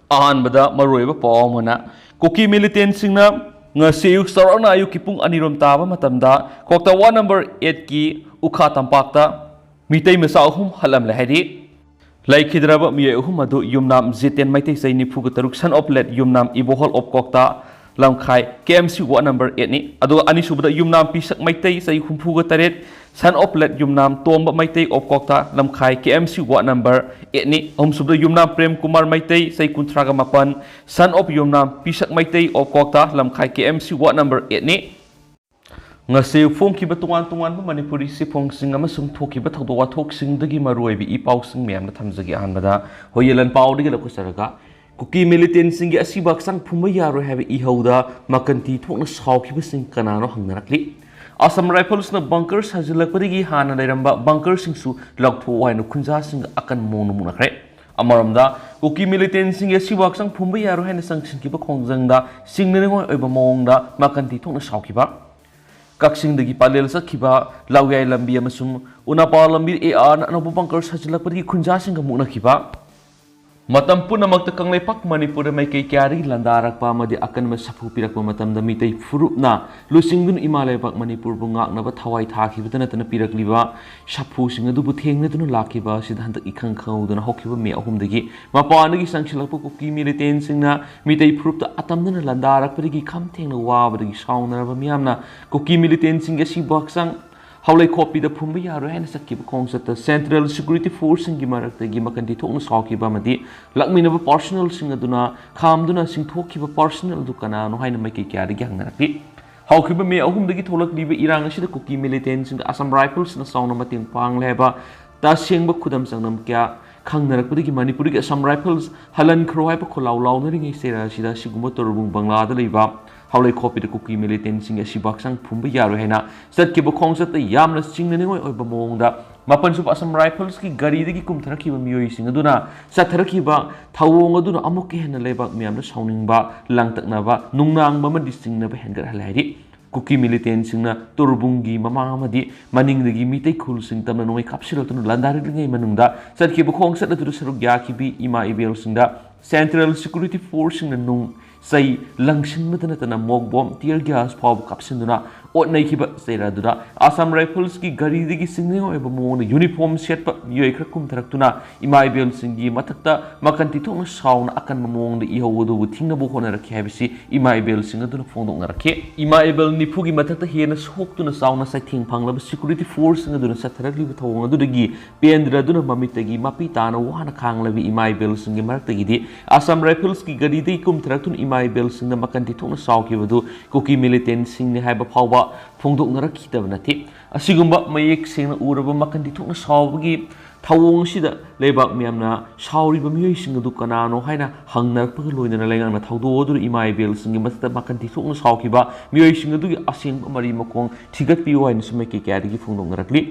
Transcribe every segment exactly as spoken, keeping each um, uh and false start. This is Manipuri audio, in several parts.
ꯑꯍꯥꯟꯕꯗ ꯃꯔꯨꯑꯣꯏꯕ ꯄꯥꯎ ꯑꯃꯅ, ꯀꯨꯀꯤ ꯃꯤꯂꯤꯇꯦꯟꯁꯤꯡꯅ ꯉꯁꯤ ꯑꯌꯨꯛ ꯆꯥꯎꯔꯥꯛꯅ ꯑꯌꯨꯛꯀꯤ ꯄꯨꯡ ꯑꯅꯤ ꯔꯣꯝ ꯇꯥꯕ ꯃꯇꯝꯗ ꯀ꯭ꯋꯥꯛꯇꯥ ꯋꯥꯔꯗ ꯅꯝꯕꯔ ꯑꯦꯠꯀꯤ ꯎꯈꯥ ꯇꯝꯄꯥꯛꯇ ꯃꯤꯇꯩ ꯃꯆꯥ ꯑꯍꯨꯝ ꯍꯥꯠꯂꯝꯂꯦ ꯍꯥꯏꯔꯤ꯫ ꯂꯩꯈꯤꯗ꯭ꯔꯕ ꯃꯤꯑꯣꯏ ꯑꯍꯨꯝ ꯑꯗꯨ ꯌꯨꯝꯅꯥꯝ ꯖꯤꯇꯦꯟ ꯃꯩꯇꯩ ꯆꯍꯤ ꯅꯤꯐꯨꯒ ꯇꯔꯨꯛ, son of late Yumnam ꯏꯕꯣꯍꯣꯜ of ꯀ꯭ꯋꯥꯛꯇꯥ ꯂꯝꯈꯥꯏ ꯀꯦ ꯑꯦꯝ ꯁꯤ ꯋꯥꯔꯗ ꯅꯝꯕꯔ ꯑꯦꯠꯅꯤ꯫ ꯑꯗꯨꯒ ꯑꯅꯤꯁꯨꯕꯗ ꯌꯨꯝꯅꯥꯝ ꯄꯤꯁꯛ ꯃꯩꯇꯩ ꯆꯍꯤ ꯍꯨꯝꯐꯨꯒ ꯇꯔꯦꯠ, son of late Yumnam Tomba Meitei of ꯀ꯭ꯋꯥꯛꯇꯥ ꯂꯝꯈꯥꯏ ꯀꯦ ꯑꯦꯝ ꯁꯤ ꯋꯥꯔꯗ ꯅꯝꯕꯔ ꯑꯦꯠꯅꯤ꯫ ꯑꯍꯨꯝꯁꯨꯕꯗ ꯌꯨꯝꯅꯥꯝ ꯄ꯭ꯔꯦꯝ ꯀꯨꯃꯥꯔ ꯃꯩꯇꯩ ꯆꯍꯤ ꯀꯨꯟꯊ꯭ꯔꯥꯒ ꯃꯥꯄꯟ, son of Yumnam Pishak Meitei of ꯀ꯭ꯋꯥꯛꯇꯥ ꯂꯝꯈꯥꯏ ꯀꯦ ꯑꯦꯝ ꯁꯤ ꯋꯥꯔꯗ ꯅꯝꯕꯔ ꯑꯦꯠꯅꯤ꯫ ꯉꯁꯤ ꯐꯣꯡꯈꯤꯕ ꯇꯣꯉꯥꯟ ꯇꯣꯉꯥꯟꯕ ꯃꯅꯤꯄꯨꯔꯤ ꯆꯦꯐꯣꯡꯁꯤꯡ ꯑꯃꯁꯨꯡ ꯊꯣꯛꯈꯤꯕ ꯊꯧꯗꯣꯛ ꯋꯥꯊꯣꯛꯁꯤꯡꯗꯒꯤ ꯃꯔꯨꯑꯣꯏꯕ ꯏ ꯄꯥꯎꯁꯤꯡ ꯃꯌꯥꯝꯅ ꯊꯝꯖꯒꯦ꯫ ꯑꯍꯥꯟꯕꯗ ꯍꯣꯌꯦꯂꯟ ꯄꯥꯎꯗꯒꯤ ꯂꯧꯈꯠꯆꯔꯒ, ꯀꯨꯀꯤ ꯃꯤꯂꯤꯇꯦꯟꯁꯤꯡꯒꯤ ꯑꯁꯤꯕ ꯍꯛꯆꯥꯡ ꯐꯨꯝꯕ ꯌꯥꯔꯣꯏ ꯍꯥꯏꯕ ꯏꯍꯧꯗ ꯃꯀꯟꯊꯤ ꯊꯣꯛꯅ ꯁꯥꯎꯈꯤꯕꯁꯤꯡ ꯀꯅꯥꯅꯣ ꯍꯪꯅꯔꯛꯂꯤ꯫ ꯑꯁꯥꯝ ꯔꯥꯏꯐꯜꯁꯅ ꯕꯪꯀꯔ ꯁꯥꯖꯤꯜꯂꯛꯄꯗꯒꯤ ꯍꯥꯟꯅ ꯂꯩꯔꯝꯕ ꯕꯪꯀꯔꯁꯤꯡꯁꯨ ꯂꯧꯊꯣꯛꯑꯣ ꯍꯥꯏꯅ ꯈꯨꯟꯖꯥꯁꯤꯡꯒ ꯑꯀꯟꯕ ꯃꯑꯣꯡꯗ ꯃꯨꯛꯅꯈ꯭ꯔꯦ꯫ ꯑꯃꯔꯣꯝꯗ, ꯀꯨꯀꯤ ꯃꯤꯂꯤꯇꯦꯟꯁꯤꯡꯒꯤ ꯑꯁꯤꯕ ꯍꯛꯆꯥꯡ ꯐꯨꯝꯕ ꯌꯥꯔꯣꯏ ꯍꯥꯏꯅ ꯆꯪꯁꯤꯟꯈꯤꯕ ꯈꯣꯡꯖꯪꯗ ꯆꯤꯡꯅꯅꯤꯡꯉꯥꯏ ꯑꯣꯏꯕ ꯃꯑꯣꯡꯗ ꯃꯀꯟꯊꯤ ꯊꯣꯛꯅ ꯁꯥꯎꯈꯤꯕ꯫ ꯀꯛꯆꯤꯡꯗꯒꯤ ꯄꯂꯦꯜ ꯆꯠꯈꯤꯕ ꯂꯧꯌꯥꯏ ꯂꯝꯕꯤ ꯑꯃꯁꯨꯡ ꯎꯅꯥꯄꯥ ꯂꯝꯕꯤ ꯑꯦ ꯑꯥꯔꯅ ꯑꯅꯧꯕ ꯕꯪꯀꯔ ꯁꯥꯖꯤꯜꯂꯛꯄꯗꯒꯤ ꯈꯨꯟꯖꯥꯁꯤꯡꯒ ꯃꯨꯛꯅꯈꯤꯕ꯫ ꯃꯇꯝ ꯄꯨꯝꯅꯃꯛꯇ ꯀꯪꯂꯩꯄꯥꯛ ꯃꯅꯤꯄꯨꯔꯗ ꯃꯥꯏꯀꯩ ꯀꯌꯥꯗꯒꯤ ꯂꯥꯟꯗꯥꯔꯛꯄ ꯑꯃꯗꯤ ꯑꯀꯟꯕ ꯁꯥꯐꯨ ꯄꯤꯔꯛꯄ ꯃꯇꯝꯗ ꯃꯤꯇꯩ ꯐꯨꯔꯨꯞꯅ ꯂꯨꯆꯤꯡꯗꯨꯅ ꯏꯃꯥ ꯂꯩꯕꯥꯛ ꯃꯅꯤꯄꯨꯔꯕꯨ ꯉꯥꯛꯅꯕ ꯊꯋꯥꯏ ꯊꯥꯈꯤꯕꯇ ꯅꯠꯇꯅ ꯄꯤꯔꯛꯂꯤꯕ ꯁꯥꯐꯨꯁꯤꯡ ꯑꯗꯨꯕꯨ ꯊꯦꯡꯅꯗꯨꯅ ꯂꯥꯛꯈꯤꯕ ꯑꯁꯤꯗ ꯍꯟꯗꯛ ꯏꯈꯪ ꯈꯪꯍꯧꯗꯅ ꯍꯧꯈꯤꯕ ꯃꯦ ꯑꯍꯨꯝꯗꯒꯤ ꯃꯄꯥꯟꯗꯒꯤ ꯆꯪꯁꯤꯜꯂꯛꯄ ꯀꯨꯀꯤ ꯃꯤꯂꯤꯇꯦꯟꯁꯤꯡꯅ ꯃꯤꯇꯩ ꯐꯨꯔꯨꯞꯇ ꯑꯇꯝꯅꯅ ꯂꯥꯟꯗꯥꯔꯛꯄꯗꯒꯤ ꯈꯝ ꯊꯦꯡꯅ ꯋꯥꯕꯗꯒꯤ ꯁꯥꯎꯅꯔꯕ ꯃꯤꯌꯥꯝꯅ ꯀꯨꯀꯤ ꯃꯤꯂꯤꯇꯦꯟꯁꯤꯡꯒꯤ ꯑꯁꯤꯕ ꯍꯛꯆꯥꯡ ꯍꯥꯎꯂꯩꯈꯣꯛꯄꯤꯗ ꯐꯨꯝꯕ ꯌꯥꯔꯣꯏ ꯍꯥꯏꯅ ꯆꯠꯈꯤꯕ ꯈꯣꯡꯆꯠꯇ ꯁꯦꯟꯇ꯭ꯔꯦꯜ ꯁꯦꯀ꯭ꯌꯨꯔꯤꯇꯤ ꯐꯣꯔꯁꯁꯤꯡꯒꯤ ꯃꯔꯛꯇꯒꯤ ꯃꯀꯟꯊꯤ ꯊꯣꯛꯅ ꯁꯥꯎꯈꯤꯕ ꯑꯃꯗꯤ ꯂꯥꯛꯃꯤꯟꯅꯕ ꯄꯥꯔꯁꯅꯦꯜꯁꯤꯡ ꯑꯗꯨꯅ ꯈꯥꯝꯗꯨꯅ ꯆꯤꯡꯊꯣꯛꯈꯤꯕ ꯄꯥꯔꯁꯅꯦꯜ ꯑꯗꯨ ꯀꯅꯥꯅꯣ ꯍꯥꯏꯅ ꯃꯥꯏꯀꯩ ꯀꯌꯥꯗꯒꯤ ꯍꯪꯅꯔꯛꯂꯤ꯫ ꯍꯧꯈꯤꯕ ꯃꯦ ꯑꯍꯨꯝꯗꯒꯤ ꯊꯣꯛꯂꯛꯂꯤꯕ ꯏꯔꯥꯡ ꯑꯁꯤꯗ ꯀꯨꯀꯤ ꯃꯤꯂꯤꯇꯦꯟꯁꯤꯡꯗ ꯑꯁꯥꯝ ꯔꯥꯏꯐꯜꯁꯅ ꯆꯥꯎꯅ ꯃꯇꯦꯡ ꯄꯥꯡꯂꯦ ꯍꯥꯏꯕ ꯇꯁꯦꯡꯕ ꯈꯨꯗꯝ ꯆꯥꯡꯗꯝ ꯀꯌꯥ ꯈꯪꯅꯔꯛꯄꯗꯒꯤ ꯃꯅꯤꯄꯨꯔꯒꯤ ꯑꯁꯥꯝ ꯔꯥꯏꯐꯜꯁ ꯍꯜꯍꯟꯈ꯭ꯔꯣ ꯍꯥꯏꯕ ꯈꯣꯜꯂꯥꯎ ꯂꯥꯎꯅꯔꯤꯉꯩ ꯆꯩꯔꯥ ꯑꯁꯤꯗ ꯑꯁꯤꯒꯨꯝꯕ ꯇꯣꯔꯕꯨꯡ ꯕꯪꯂꯥꯗ ꯂꯩꯕ ꯍꯥꯎꯂꯩꯈꯣꯛꯄꯤꯗ ꯀꯨꯀꯤ ꯃꯤꯂꯤꯇꯦꯟꯁꯤꯡꯒꯤ ꯑꯁꯤꯕ ꯍꯛꯆꯥꯡ ꯐꯨꯝꯕ ꯌꯥꯔꯣꯏ ꯍꯥꯏꯅ ꯆꯠꯈꯤꯕ ꯈꯣꯡꯆꯠꯇ ꯌꯥꯝꯅ ꯆꯤꯡꯅꯅꯤꯡꯉꯥꯏ ꯑꯣꯏꯕ ꯃꯑꯣꯡꯗ ꯃꯥꯄꯟꯁꯨꯕ ꯑꯁꯥꯝ ꯔꯥꯏꯐꯜꯁꯀꯤ ꯒꯥꯔꯤꯗꯒꯤ ꯀꯨꯝꯊꯔꯛꯈꯤꯕ ꯃꯤꯑꯣꯏꯁꯤꯡ ꯑꯗꯨꯅ ꯆꯠꯊꯔꯛꯈꯤꯕ ꯊꯧꯑꯣꯡ ꯑꯗꯨꯅ ꯑꯃꯨꯛꯀ ꯍꯦꯟꯅ ꯂꯩꯕꯥꯛ ꯃꯤꯌꯥꯝꯗ ꯁꯥꯎꯅꯤꯡꯕ, ꯂꯥꯡꯇꯛꯅꯕ, ꯅꯨꯡꯅꯥꯡꯕ ꯑꯃꯗꯤ ꯆꯤꯡꯅꯕ ꯍꯦꯟꯒꯠꯍꯜꯂꯦ ꯍꯥꯏꯔꯤ꯫ ꯀꯨꯀꯤ ꯃꯤꯂꯤꯇꯦꯟꯁꯤꯡꯅ ꯇꯣꯔꯕꯨꯡꯒꯤ ꯃꯃꯥꯡ ꯑꯃꯗꯤ ꯃꯅꯤꯡꯗꯒꯤ ꯃꯤꯇꯩ ꯈꯨꯜꯁꯤꯡ ꯇꯝꯅ ꯅꯣꯡꯃꯩ ꯀꯥꯞꯁꯤꯜꯂꯛꯇꯨꯅ ꯂꯥꯟꯗꯥꯔꯛꯂꯤꯉꯩ ꯃꯅꯨꯡꯗ ꯆꯠꯈꯤꯕ ꯈꯣꯡꯆꯠ ꯑꯗꯨꯗ ꯁꯔꯨꯛ ꯌꯥꯈꯤꯕꯤ ꯏꯃꯥ ꯏꯕꯦꯜꯁꯤꯡꯗ Central Security Forceꯁꯤꯡꯅ ꯅꯨꯡ ꯆꯩ ꯂꯪꯁꯤꯟꯕꯗ ꯅꯠꯇꯅ ꯃꯣꯛ ꯕꯣꯝ, tear gas ꯐꯥꯎꯕ ꯀꯥꯞꯁꯤꯟꯗꯨꯅ ꯑꯣꯠ ꯅꯩꯈꯤꯕ ꯆꯩꯔꯥꯗꯨꯗ Assam Riflesꯀꯤ ꯒꯥꯔꯤꯗꯒꯤ ꯆꯤꯡꯅꯤꯡꯉꯥꯏ ꯑꯣꯏꯕ ꯃꯑꯣꯡꯗ uniform ꯁꯦꯠꯄ ꯃꯤꯑꯣꯏ ꯈꯔ ꯀꯨꯝꯊꯔꯛꯇꯨꯅ ꯏꯃꯥ ꯏꯕꯦꯜꯁꯤꯡꯒꯤ ꯃꯊꯛꯇ ꯃꯀꯟ ꯇꯤꯊꯣꯛꯅ ꯁꯥꯎꯅ ꯑꯀꯟꯕ ꯃꯑꯣꯡꯗ ꯏꯍꯧ ꯑꯗꯨꯕꯨ ꯊꯤꯡꯅꯕ ꯍꯣꯠꯅꯔꯛꯈꯤ ꯍꯥꯏꯕꯁꯤ ꯏꯃꯥ ꯏꯕꯦꯜꯁꯤꯡ ꯑꯗꯨꯅ ꯐꯣꯡꯗꯣꯛꯅꯔꯛꯈꯤ꯫ ꯏꯃꯥ ꯏꯕꯦꯜ ꯅꯤꯐꯨꯒꯤ ꯃꯊꯛꯇ ꯍꯦꯟꯅ ꯁꯣꯛꯇꯨꯅ ꯆꯥꯎꯅ ꯆꯩꯊꯦꯡ ꯐꯪꯂꯕ security forceꯁꯤꯡ ꯑꯗꯨꯅ ꯆꯠꯊꯔꯛꯂꯤꯕ ꯊꯧꯑꯣꯡ ꯑꯗꯨꯗꯒꯤ ꯄꯦꯟꯗ꯭ꯔꯗꯨꯅ ꯃꯃꯤꯠꯇꯒꯤ ꯃꯄꯤ ꯇꯥꯅ ꯋꯥꯅ ꯈꯥꯡꯂꯕꯤ ꯏꯃꯥ ꯏꯕꯦꯜꯁꯤꯡꯒꯤ ꯃꯔꯛꯇꯒꯤꯗꯤ Assam Riflesꯀꯤ ꯒꯥꯔꯤꯗꯒꯤ ꯀꯨꯝꯊꯔꯛꯇꯨꯅ ꯏꯃꯥ ꯏꯕꯦꯜꯁꯤꯡꯗ ꯃꯀꯟ ꯇꯤꯊꯣꯛꯅ ꯁꯥꯎꯈꯤꯕꯗꯨ ꯀꯨꯀꯤ militantꯁꯤꯡꯅꯤ ꯍꯥꯏꯕ ꯐꯥꯎꯕ ꯐꯣꯡꯗꯣꯛꯅꯔꯛꯈꯤꯗꯕ ꯅꯠꯇꯦ꯫ ꯑꯁꯤꯒꯨꯝꯕ ꯃꯌꯦꯛ ꯁꯦꯡꯅ ꯎꯔꯕ ꯃꯀꯟ ꯇꯤꯊꯣꯛꯅ ꯁꯥꯎꯕꯒꯤ ꯊꯧꯑꯣꯡ ꯑꯁꯤꯗ ꯂꯩꯕꯥꯛ ꯃꯤꯌꯥꯝꯅ ꯁꯥꯎꯔꯤꯕ ꯃꯤꯑꯣꯏꯁꯤꯡ ꯑꯗꯨ ꯀꯅꯥꯅꯣ ꯍꯥꯏꯅ ꯍꯪꯅꯔꯛꯄꯒ ꯂꯣꯏꯅꯅ ꯂꯩꯉꯥꯛꯅ ꯊꯧꯗꯣꯛ ꯑꯗꯨꯗ ꯏꯃꯥ ꯏꯕꯦꯜꯁꯤꯡꯒꯤ ꯃꯊꯛꯇ ꯃꯀꯟ ꯇꯤꯊꯣꯛꯅ ꯁꯥꯎꯈꯤꯕ ꯃꯤꯑꯣꯏꯁꯤꯡ ꯑꯗꯨꯒꯤ ꯑꯁꯦꯡꯕ ꯃꯔꯤ ꯃꯈꯣꯡ ꯊꯤꯒꯠꯄꯤꯌꯨ ꯍꯥꯏꯅꯁꯨ ꯃꯥꯏꯀꯩ ꯀꯌꯥꯗꯒꯤ ꯐꯣꯡꯗꯣꯛꯅꯔꯛꯂꯤ꯫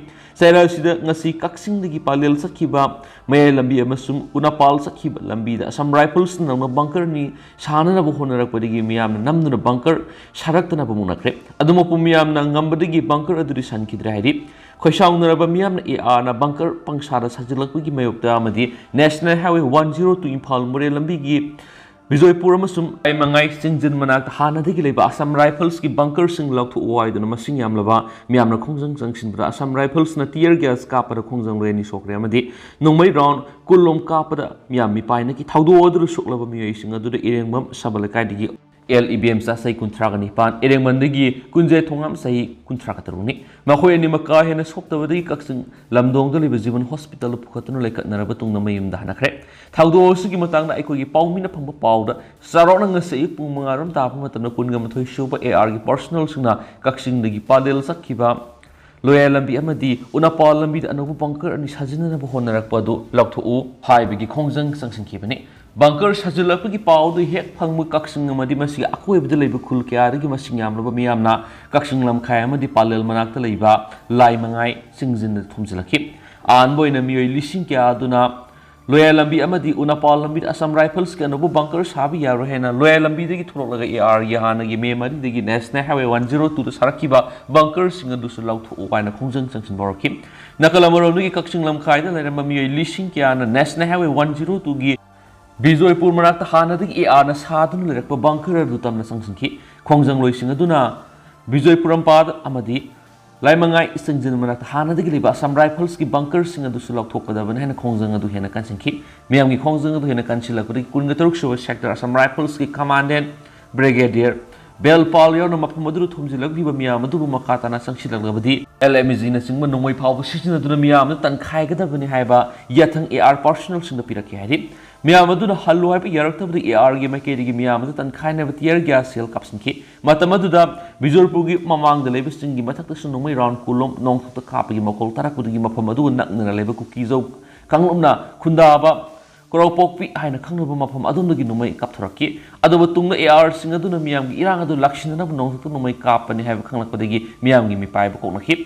ꯆꯩꯔꯥ ꯑꯁꯤꯗ ꯉꯁꯤ ꯀꯛꯆꯤꯡꯗꯒꯤ ꯄꯥꯂꯦꯜ ꯆꯠꯈꯤꯕ ꯃꯌꯥꯏ ꯂꯝꯕꯤ ꯑꯃꯁꯨꯡ ꯎꯅꯥꯄꯥꯜ ꯆꯠꯈꯤꯕ ꯂꯝꯕꯤꯗ Assam Riflesꯅ ꯅꯧꯅ bunker ꯑꯅꯤ ꯁꯥꯅꯅꯕ ꯍꯣꯠꯅꯔꯛꯄꯗꯒꯤ ꯃꯤꯌꯥꯝꯅ ꯅꯝꯗꯨꯅ bunker ꯁꯥꯔꯛꯇꯅꯕ ꯃꯨꯛꯅꯈ꯭ꯔꯦ꯫ ꯑꯗꯨ ꯃꯄꯨꯡ ꯃꯤꯌꯥꯝꯅ ꯉꯝꯕꯗꯒꯤ bunker ꯑꯗꯨꯗꯤ ꯁꯟꯈꯤꯗ꯭ꯔꯦ ꯍꯥꯏꯔꯤ꯫ ꯈꯣꯏꯁꯥꯎꯅꯔꯕ ꯃꯤꯌꯥꯝꯅ ARꯅ bunker ꯄꯪꯁꯥꯗ ꯁꯥꯖꯤꯜꯂꯛꯄꯒꯤ ꯃꯥꯌꯣꯛꯇ ꯑꯃꯗꯤ National Highway one zero two Imphal ꯃꯣꯔꯦ ꯂꯝꯕꯤꯒꯤ ꯕꯤꯖꯣꯏꯄꯨꯔ ꯑꯃꯁꯨꯡ ꯃꯉꯥꯏ ꯆꯤꯡꯖꯤꯟ ꯃꯅꯥꯛꯇ ꯍꯥꯟꯅꯗꯒꯤ ꯂꯩꯕ Assam Riflesꯀꯤ bunkerꯁꯤꯡ ꯂꯧꯊꯣꯛꯎ ꯍꯥꯏꯗꯨꯅ ꯃꯁꯤꯡ ꯌꯥꯝꯂꯕ ꯃꯤꯌꯥꯝꯅ ꯈꯣꯡꯖꯪ ꯆꯪꯁꯤꯟꯕꯗ Assam Riflesꯅ tear gas ꯀꯥꯞꯄꯗ ꯈꯣꯡꯖꯪ ꯂꯣꯏ ꯑꯅꯤ ꯁꯣꯛꯈ꯭ꯔꯦ ꯑꯃꯗꯤ ꯅꯣꯡꯃꯩ round ꯀꯨꯟꯂꯣꯝ ꯀꯥꯞꯄꯗ ꯃꯤꯌꯥꯝ ꯃꯤꯄꯥꯏꯅꯈꯤ꯫ ꯊꯧꯗꯣꯛ ꯑꯗꯨꯗ ꯁꯣꯛꯂꯕ ꯃꯤꯑꯣꯏꯁꯤꯡ ꯑꯗꯨꯗ ꯏꯔꯦꯡꯕꯝ ꯁꯕ ꯂꯩꯀꯥꯏꯗꯒꯤ ꯑꯦꯜ ꯏꯕꯦꯝꯆꯥ ꯆꯍꯤ ꯀꯨꯟꯊ꯭ꯔꯥꯒ ꯅꯤꯄꯥꯟ, ꯏꯔꯦꯡꯕꯟꯗꯒꯤ ꯀꯨꯟꯖꯩ ꯊꯣꯉꯥꯝ ꯆꯍꯤ ꯀꯨꯟꯊ꯭ꯔꯥꯒ ꯇꯔꯨꯛꯅꯤ꯫ ꯃꯈꯣꯏ ꯑꯅꯤꯃꯛ ꯀꯥ ꯍꯦꯟꯅ ꯁꯣꯛꯇꯕꯗꯒꯤ ꯀꯛꯆꯤꯡ ꯂꯝꯗꯣꯡꯗ ꯂꯩꯕ ꯖꯤꯕꯟ hospitalꯗ ꯄꯨꯈꯠꯇꯨꯅ ꯂꯩꯈꯠꯅꯔꯕ ꯇꯨꯡꯗ ꯃꯌꯨꯝꯗ ꯍꯟꯅꯈ꯭ꯔꯦ꯫ ꯊꯧꯗꯣꯛ ꯑꯁꯤꯒꯤ ꯃꯇꯥꯡꯗ ꯑꯩꯈꯣꯏꯒꯤ ꯄꯥꯎꯃꯤꯅ ꯐꯪꯕ ꯄꯥꯎꯗ ꯆꯥꯎꯔꯥꯛꯅ ꯉꯁꯤ ꯑꯌꯨꯛ ꯄꯨꯡ ꯃꯉꯥ ꯔꯣꯝ ꯇꯥꯕ ꯃꯇꯝꯗ ꯀꯨꯟꯒ ꯃꯥꯊꯣꯏ ꯁꯨꯕ ARꯒꯤ personnelꯁꯤꯡꯅ ꯀꯛꯆꯤꯡꯗꯒꯤ ꯄꯥꯂꯦꯜ ꯆꯠꯈꯤꯕ ꯂꯣꯌꯥ ꯂꯝꯕꯤ ꯑꯃꯗꯤ ꯎꯅꯥꯄꯥꯜ ꯂꯝꯕꯤꯗ ꯑꯅꯧꯕ bunker ꯑꯅꯤ ꯁꯥꯖꯤꯟꯅꯅꯕ ꯍꯣꯠꯅꯔꯛꯄ ꯑꯗꯨ ꯂꯧꯊꯣꯛꯎ ꯍꯥꯏꯕꯒꯤ ꯈꯣꯡꯖꯪ ꯆꯪꯁꯤꯟꯈꯤꯕꯅꯤ꯫ Bunker ꯁꯥꯖꯤꯜꯂꯛꯄꯒꯤ ꯄꯥꯎ ꯑꯗꯨ ꯍꯦꯛ ꯐꯪꯕ ꯀꯛꯆꯤꯡ ꯑꯃꯗꯤ ꯃꯁꯤꯒꯤ ꯑꯀꯣꯏꯕꯗ ꯂꯩꯕ ꯈꯨꯜ ꯀꯌꯥꯗꯒꯤ ꯃꯁꯤꯡ ꯌꯥꯝꯂꯕ ꯃꯤꯌꯥꯝꯅ ꯀꯛꯆꯤꯡ ꯂꯝꯈꯥꯏ ꯑꯃꯗꯤ ꯄꯥꯂꯦꯜ ꯃꯅꯥꯛꯇ ꯂꯩꯕ ꯂꯥꯏꯃꯉꯥꯏ ꯆꯤꯡꯖꯤꯟꯗ ꯊꯨꯝꯖꯤꯜꯂꯛꯈꯤ꯫ ꯑꯍꯥꯟꯕ ꯑꯣꯏꯅ ꯃꯤꯑꯣꯏ ꯂꯤꯁꯤꯡ ꯀꯌꯥ ꯑꯗꯨꯅ ꯂꯣꯌꯥ ꯂꯝꯕꯤ ꯑꯃꯗꯤ ꯎꯅꯥꯄꯥꯜ ꯂꯝꯕꯤꯗ Assam Riflesꯀꯤ ꯑꯅꯧꯕ bunker ꯁꯥꯕ ꯌꯥꯔꯣꯏ ꯍꯥꯏꯅ ꯂꯣꯌꯥ ꯂꯝꯕꯤꯗꯒꯤ ꯊꯣꯛꯂꯛꯂꯒ ARꯒꯤ ꯍꯥꯟꯅꯒꯤ ꯃꯦ ꯃꯔꯤꯗꯒꯤ National Highway one zero twoꯗ ꯁꯥꯔꯛꯈꯤꯕ bunkerꯁꯤꯡ ꯑꯗꯨꯁꯨ ꯂꯧꯊꯣꯛꯎ ꯍꯥꯏꯅ ꯈꯣꯡꯖꯪ ꯆꯪꯁꯤꯟꯕ ꯍꯧꯔꯛꯈꯤ꯫ ꯅꯥꯀꯜ ꯑꯃꯔꯣꯝꯗꯒꯤ ꯀꯛꯆꯤꯡ ꯂꯝꯈꯥꯏꯗ ꯂꯩꯔꯝꯕ ꯃꯤꯑꯣꯏ ꯂꯤꯁꯤꯡ ꯀꯌꯥꯅ National Highway one zero twoꯒꯤ ꯕꯤꯖꯣꯏꯄꯨꯔ ꯃꯅꯥꯛꯇ ꯍꯥꯟꯅꯗꯒꯤ ꯑꯦ ꯑꯥꯔꯅ ꯁꯥꯗꯨꯅ ꯂꯩꯔꯛꯄ ꯕꯪꯀꯔ ꯑꯗꯨ ꯇꯝꯅ ꯆꯪꯁꯤꯟꯈꯤ꯫ ꯈꯣꯡꯖꯪꯂꯣꯏꯁꯤꯡ ꯑꯗꯨꯅ ꯕꯤꯖꯣꯏꯄꯨꯔꯝꯄꯥꯗ ꯑꯃꯗꯤ ꯂꯥꯏꯃꯉꯥꯏ ꯏꯁꯇꯦꯡꯖꯟ ꯃꯅꯥꯛꯇ ꯍꯥꯟꯅꯗꯒꯤ ꯂꯩꯕ ꯑꯁꯥꯝ ꯔꯥꯏꯐꯜꯁꯀꯤ ꯕꯪꯀꯔꯁꯤꯡ ꯑꯗꯨꯁꯨ ꯂꯧꯊꯣꯛꯀꯗꯕꯅꯤ ꯍꯥꯏꯅ ꯈꯣꯡꯖꯪ ꯑꯗꯨ ꯍꯦꯟꯅ ꯀꯟꯁꯤꯟꯈꯤ꯫ ꯃꯤꯌꯥꯝꯒꯤ ꯈꯣꯡꯖꯪ ꯑꯗꯨ ꯍꯦꯟꯅ ꯀꯟꯁꯤꯜꯂꯛꯄꯗꯒꯤ ꯀꯨꯟꯒ ꯇꯔꯨꯛ ꯁꯨꯕ ꯁꯦꯛꯇꯔ ꯑꯁꯥꯝ ꯔꯥꯏꯐꯜꯁꯀꯤ ꯀꯃꯥꯟꯗꯦꯟ ꯕ꯭ꯔꯤꯒꯦꯗꯤꯌꯔ ꯕꯦꯜꯄꯥꯜ ꯌꯥꯎꯅ ꯃꯐꯝ ꯑꯗꯨꯗ ꯊꯣꯝꯖꯤꯜꯂꯛꯂꯤꯕ ꯃꯤꯌꯥꯝ ꯑꯗꯨꯕꯨ ꯃꯈꯥ ꯇꯥꯅ ꯆꯪꯁꯤꯜꯂꯛꯂꯕꯗꯤ ꯑꯦꯜ ꯑꯦꯝ ꯖꯤꯅꯆꯤꯡꯕ ꯅꯣꯡꯃꯩ ꯐꯥꯎꯕ ꯁꯤꯖꯤꯟꯅꯗꯨꯅ ꯃꯤꯌꯥꯝ ꯑꯗꯨ ꯇꯟꯈꯥꯏꯒꯗꯕꯅꯤ ꯍꯥꯏꯕ ꯌꯥꯊꯪ ꯑꯦ ꯑꯥꯔ ꯄꯥꯔꯁꯣꯅꯦꯜꯁꯤꯡꯗ ꯄꯤꯔꯛꯈꯤ ꯍꯥꯏꯔꯤ꯫ ꯃꯤꯌꯥꯝ ꯑꯗꯨꯅ ꯍꯜꯂꯨ ꯍꯥꯏꯕ ꯌꯥꯔꯛꯇꯕꯗꯒꯤ ꯑꯦ ꯑꯥꯔꯒꯤ ꯃꯥꯏꯀꯩꯗꯒꯤ ꯃꯤꯌꯥꯝ ꯑꯗꯨ ꯇꯟꯈꯥꯏꯅꯕ ꯇꯤꯌꯔ ꯒ꯭ꯌꯥꯁ ꯁꯦꯜ ꯀꯥꯞꯁꯤꯟꯈꯤ꯫ ꯃꯇꯝ ꯑꯗꯨꯗ ꯕꯤꯖꯣꯏꯄꯨꯔꯒꯤ ꯃꯃꯥꯡꯗ ꯂꯩꯕ ꯆꯤꯡꯒꯤ ꯃꯊꯛꯇꯁꯨ ꯅꯣꯡꯃꯩ ꯔꯥꯎꯟ ꯀꯨꯟꯂꯣꯝ ꯅꯣꯡꯊꯛꯇ ꯀꯥꯞꯄꯒꯤ ꯃꯈꯣꯜ ꯇꯥꯔꯛꯄꯗꯒꯤ ꯃꯐꯝ ꯑꯗꯨꯒ ꯅꯛꯅꯅ ꯂꯩꯕ ꯀꯨꯀꯤꯖꯧ ꯀꯥꯡꯂꯨꯞꯅ ꯈꯨꯟꯗꯥꯕ ꯀꯣꯔꯧꯄꯣꯛꯄꯤ ꯍꯥꯏꯅ ꯈꯪꯅꯕ ꯃꯐꯝ ꯑꯗꯣꯝꯗꯒꯤ ꯅꯣꯡꯃꯩ ꯀꯥꯞꯊꯣꯔꯛꯈꯤ꯫ ꯑꯗꯨꯕꯨ ꯇꯨꯡꯗ ꯑꯦ ꯑꯥꯔꯁꯤꯡ ꯑꯗꯨꯅ ꯃꯤꯌꯥꯝꯒꯤ ꯏꯔꯥꯡ ꯑꯗꯨ ꯂꯥꯛꯁꯤꯟꯅꯅꯕ ꯅꯣꯡꯊꯛꯇ ꯅꯣꯡꯃꯩ ꯀꯥꯞꯄꯅꯤ ꯍꯥꯏꯕ ꯈꯪꯂꯛꯄꯗꯒꯤ ꯃꯤꯌꯥꯝꯒꯤ ꯃꯤꯄꯥꯏꯕ ꯀꯣꯛꯅꯈꯤ꯫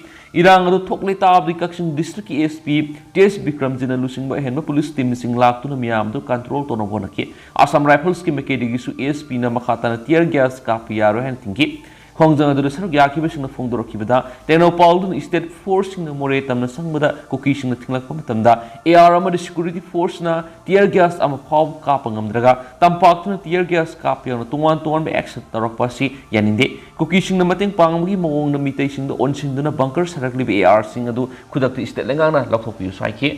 ꯏꯔꯥꯡ ꯑꯗꯨ ꯊꯣꯛꯂꯦ ꯇꯥꯕꯗꯒꯤ ꯀꯛꯆꯤꯡ ꯗꯤꯁꯇ꯭ꯔꯤꯛꯀꯤ ꯑꯦꯁ ꯄꯤ ꯇꯤ ꯑꯦꯁ ꯕꯤꯀ꯭ꯔꯝꯖꯤꯠꯅ ꯂꯨꯆꯤꯡꯕ ꯑꯍꯦꯟꯕ ꯄꯨꯂꯤꯁ ꯇꯤꯝꯁꯤꯡ ꯂꯥꯛꯇꯨꯅ ꯃꯤꯌꯥꯝ ꯑꯗꯨ ꯀꯟꯇ꯭ꯔꯣꯜ ꯇꯧꯅꯕ ꯍꯣꯠꯅꯈꯤ꯫ ꯑꯁꯥꯝ ꯔꯥꯏꯐꯜꯁꯀꯤ ꯃꯥꯏꯀꯩꯗꯒꯤꯁꯨ ꯑꯦꯁ ꯄꯤꯅ ꯃꯈꯥ ꯇꯥꯅ ꯇꯤꯌꯔ ꯒ꯭ꯌꯥꯁ ꯀꯥꯞꯄ ꯌꯥꯔꯣꯏ ꯍꯥꯏꯅ ꯊꯤꯡꯈꯤ꯫ ꯈꯣꯡꯖꯪ ꯑꯗꯨꯗ ꯁꯔꯨꯛ ꯌꯥꯈꯤꯕꯁꯤꯡꯅ ꯐꯣꯡꯗꯣꯔꯛꯈꯤꯕꯗ, ꯇꯦꯡꯅꯧꯄꯥꯜꯗꯨꯅ ꯏꯁꯇꯦꯠ ꯐꯣꯔꯁꯁꯤꯡꯅ ꯃꯣꯔꯦ ꯇꯝꯅ ꯆꯪꯕꯗ ꯀꯨꯀꯤꯁꯤꯡꯅ ꯊꯤꯡꯂꯛꯄ ꯃꯇꯝꯗ ꯑꯦ ꯑꯥꯔ ꯑꯃꯗꯤ ꯁꯦꯀ꯭ꯌꯨꯔꯤꯇꯤ ꯐꯣꯔꯁꯅ ꯇꯤꯌꯔ ꯒ꯭ꯌꯥꯁ ꯑꯃ ꯐꯥꯎꯕ ꯀꯥꯞꯄ ꯉꯝꯗ꯭ꯔꯒ, ꯇꯝꯄꯥꯛꯇꯨꯅ ꯇꯤꯌꯔ ꯒ꯭ꯌꯥꯁ ꯀꯥꯞꯄ ꯌꯥꯎꯅ ꯇꯣꯉꯥꯟ ꯇꯣꯉꯥꯟꯕ ꯑꯦꯛꯁꯟ ꯇꯧꯔꯛꯄ ꯑꯁꯤ ꯌꯥꯅꯤꯡꯗꯦ꯫ ꯀꯨꯀꯤꯁꯤꯡꯅ ꯃꯇꯦꯡ ꯄꯥꯡꯕꯒꯤ ꯃꯑꯣꯡꯗ ꯃꯤꯇꯩꯁꯤꯡꯗ ꯑꯣꯟꯁꯤꯟꯗꯨꯅ ꯕꯪꯀꯔ ꯁꯥꯔꯛꯂꯤꯕ ꯑꯦ ꯑꯥꯔꯁꯤꯡ ꯑꯗꯨ ꯈꯨꯗꯛꯇ ꯏꯁꯇꯦꯠ ꯂꯩꯉꯥꯛꯅ ꯂꯧꯊꯣꯛꯄꯤꯌꯨꯁꯨ ꯍꯥꯏꯈꯤ꯫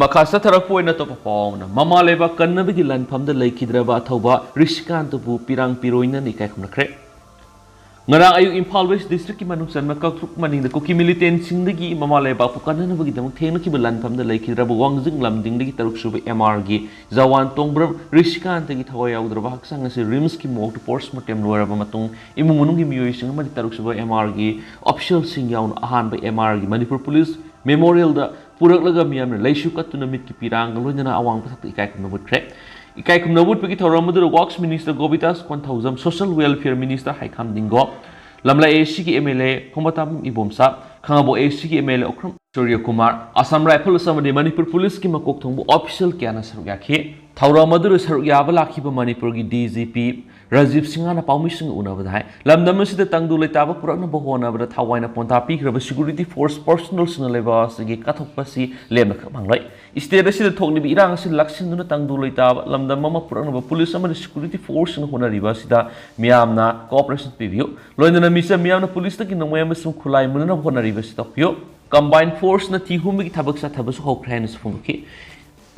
ꯃꯈꯥ ꯆꯠꯊꯔꯛꯄ ꯑꯣꯏꯅ ꯑꯇꯣꯞꯄ ꯄꯥꯎ ꯑꯃꯅ, ꯃꯃꯥ ꯂꯩꯕꯥꯛ ꯀꯟꯅꯕꯒꯤ ꯂꯥꯟꯐꯝꯗ ꯂꯩꯈꯤꯗ꯭ꯔꯕ ꯑꯊꯧꯕ ꯔꯤꯁꯤꯀꯥꯟꯇꯕꯨ ꯄꯤꯔꯥꯡ ꯄꯤꯔꯣꯏꯅ ꯏꯀꯥꯏ ꯈꯨꯝꯅꯈ꯭ꯔꯦ꯫ ꯉꯔꯥꯡ ꯑꯌꯨꯛ ꯏꯝꯐꯥꯜ ꯋꯦꯁ ꯗꯤꯁꯇ꯭ꯔꯤꯛꯀꯤ ꯃꯅꯨꯡ ꯆꯟꯕ ꯀꯛꯊ꯭ꯔꯨꯛ ꯃꯅꯤꯡꯗ ꯀꯨꯀꯤ ꯃꯤꯂꯤꯇꯦꯟꯁꯤꯡꯗꯒꯤ ꯃꯃꯥ ꯂꯩꯕꯥꯛꯄꯨ ꯀꯟꯅꯅꯕꯒꯤꯗꯃꯛ ꯊꯦꯡꯅꯈꯤꯕ ꯂꯥꯟꯐꯝꯗ ꯂꯩꯈꯤꯗ꯭ꯔꯕ ꯋꯥꯡꯖꯤꯡ ꯂꯝꯗꯤꯡꯗꯒꯤ ꯇꯔꯨꯛ ꯁꯨꯕ ꯑꯦꯝ ꯑꯥꯔꯒꯤ ꯖꯋꯥꯟ ꯇꯣꯡꯕ꯭ꯔꯝ ꯔꯤꯁꯤꯀꯥꯟꯇꯒꯤ ꯊꯋꯥꯏ ꯌꯥꯎꯗ꯭ꯔꯕ ꯍꯛꯆꯥꯡ ꯑꯁꯤ ꯔꯤꯝꯁꯀꯤ ꯃꯣꯔꯒꯇ ꯄꯣꯁꯃꯣꯔꯇꯦꯝ ꯂꯣꯏꯔꯕ ꯃꯇꯨꯡ ꯏꯃꯨꯡ ꯃꯅꯨꯡꯒꯤ ꯃꯤꯑꯣꯏꯁꯤꯡ ꯑꯃꯗꯤ ꯇꯔꯨꯛ ꯁꯨꯕ ꯑꯦꯝ ꯑꯥꯔꯒꯤ ꯑꯣꯐꯤꯁꯤꯌꯦꯜꯁꯤꯡ ꯌꯥꯎꯅ ꯑꯍꯥꯟꯕ ꯑꯦꯝ ꯑꯥꯔꯒꯤ ꯃꯅꯤꯄꯨꯔ ꯄꯨꯂꯤꯁ ꯃꯦꯃꯣꯔꯤꯌꯦꯜꯗ ꯄꯨꯔꯛꯂꯒ ꯃꯤꯌꯥꯝꯅ ꯂꯩꯁꯨ ꯀꯠꯇꯨꯅ ꯃꯤꯠꯀꯤ ꯄꯤꯔꯥꯡꯒ ꯂꯣꯏꯅꯅ ꯑꯋꯥꯡꯕ ꯊꯥꯛꯇ ꯏꯀꯥꯏ ꯈꯨꯝꯅꯕ ꯎꯠꯈ꯭ꯔꯦ꯫ ꯏꯀꯥꯏ ꯈꯨꯝꯅꯕ ꯎꯠꯄꯒꯤ ꯊꯧꯔꯝ ꯑꯗꯨꯗ ꯋꯥꯔꯛꯁ minister ꯒꯣꯕꯤꯗꯥꯁ Konthoujam, social welfare minister ꯍꯥꯏꯈꯥꯝ ꯗꯤꯡꯒꯣ, ꯂꯝꯂꯥꯏ ꯑꯦ ꯁꯤꯒꯤ ꯑꯦꯝ ꯑꯦꯜ ꯑꯦ ꯈꯣꯡꯕꯥꯇꯥꯕꯝ ꯏꯕꯣꯝꯆꯥ, ꯈꯥꯉꯕꯣꯛ ꯑꯦ ꯁꯤꯒꯤ M L A Okram Suryakumar, Assam rifles ꯑꯃꯗꯤ ꯃꯅꯤꯄꯨꯔ ꯄꯨꯂꯤꯁꯀꯤ ꯃꯀꯣꯛ ꯊꯣꯡꯕ ꯑꯣꯐꯤꯁꯤꯌꯦꯜ ꯀꯌꯥꯅ ꯁꯔꯨꯛ ꯌꯥꯈꯤ꯫ ꯊꯧꯔꯝ ꯑꯗꯨꯗ ꯁꯔꯨꯛ ꯌꯥꯕ ꯂꯥꯛꯈꯤꯕ ꯃꯅꯤꯄꯨꯔꯒꯤ ꯗꯤ ꯖꯤ ꯄꯤ ꯔꯥꯖꯤꯕ ꯁꯤꯡꯍꯅ ꯄꯥꯎꯃꯤꯁꯤꯡꯒ ꯎꯅꯕꯗ ꯍꯥꯏ, ꯂꯝꯗꯝ ꯑꯁꯤꯗ ꯇꯪꯗꯨ ꯂꯩꯇꯥꯕ ꯄꯨꯔꯛꯅꯕ ꯍꯣꯠꯅꯕꯗ ꯊꯋꯥꯏꯅ ꯄꯣꯟꯊꯥ ꯄꯤꯈ꯭ꯔꯕ ꯁꯦꯀ꯭ꯌꯨꯔꯤꯇꯤ ꯐꯣꯔꯁ ꯄꯔꯁꯣꯅꯦꯜꯁꯤꯡꯅ ꯂꯩꯕꯥꯛ ꯑꯁꯤꯒꯤ ꯀꯠꯊꯣꯛꯄ ꯑꯁꯤ ꯂꯦꯝꯅ ꯈꯛ ꯃꯥꯡꯂꯣꯏ꯫ ꯁ꯭ꯇꯦꯠ ꯑꯁꯤꯗ ꯊꯣꯛꯂꯤꯕ ꯏꯔꯥꯡ ꯑꯁꯤ ꯂꯥꯛꯁꯤꯟꯗꯨꯅ ꯇꯪꯗꯨ ꯂꯩꯇꯥꯕ ꯂꯝꯗꯝ ꯑꯃ ꯄꯨꯔꯛꯅꯕ ꯄꯨꯂꯤꯁ ꯑꯃꯗꯤ ꯁꯦꯀ꯭ꯌꯨꯔꯤꯇꯤ ꯐꯣꯔꯁꯁꯤꯡꯅ ꯍꯣꯠꯅꯔꯤꯕ ꯑꯁꯤꯗ ꯃꯤꯌꯥꯝꯅ ꯀꯣꯑꯣꯄꯔꯦꯁꯟ ꯄꯤꯕꯤꯌꯨ꯫ ꯂꯣꯏꯅꯅ ꯃꯤꯆꯝ ꯃꯤꯌꯥꯝꯅ ꯄꯨꯂꯤꯁꯇꯒꯤ ꯅꯣꯡꯃꯩ ꯑꯃꯁꯨꯡ ꯈꯨꯠꯂꯥꯏ ꯃꯨꯟꯅꯅꯕ ꯍꯣꯠꯅꯔꯤꯕ ꯑꯁꯤ ꯇꯧꯕꯤꯌꯨ꯫ ꯀꯝꯕꯥꯏꯟ ꯐꯣꯔꯁꯅ ꯊꯤ ꯍꯨꯝꯕꯒꯤ ꯊꯕꯛ ꯆꯠꯊꯕꯁꯨ ꯍꯧꯈ꯭ꯔꯦ ꯍꯥꯏꯅꯁꯨ ꯐꯣꯡꯗꯣꯛꯈꯤ꯫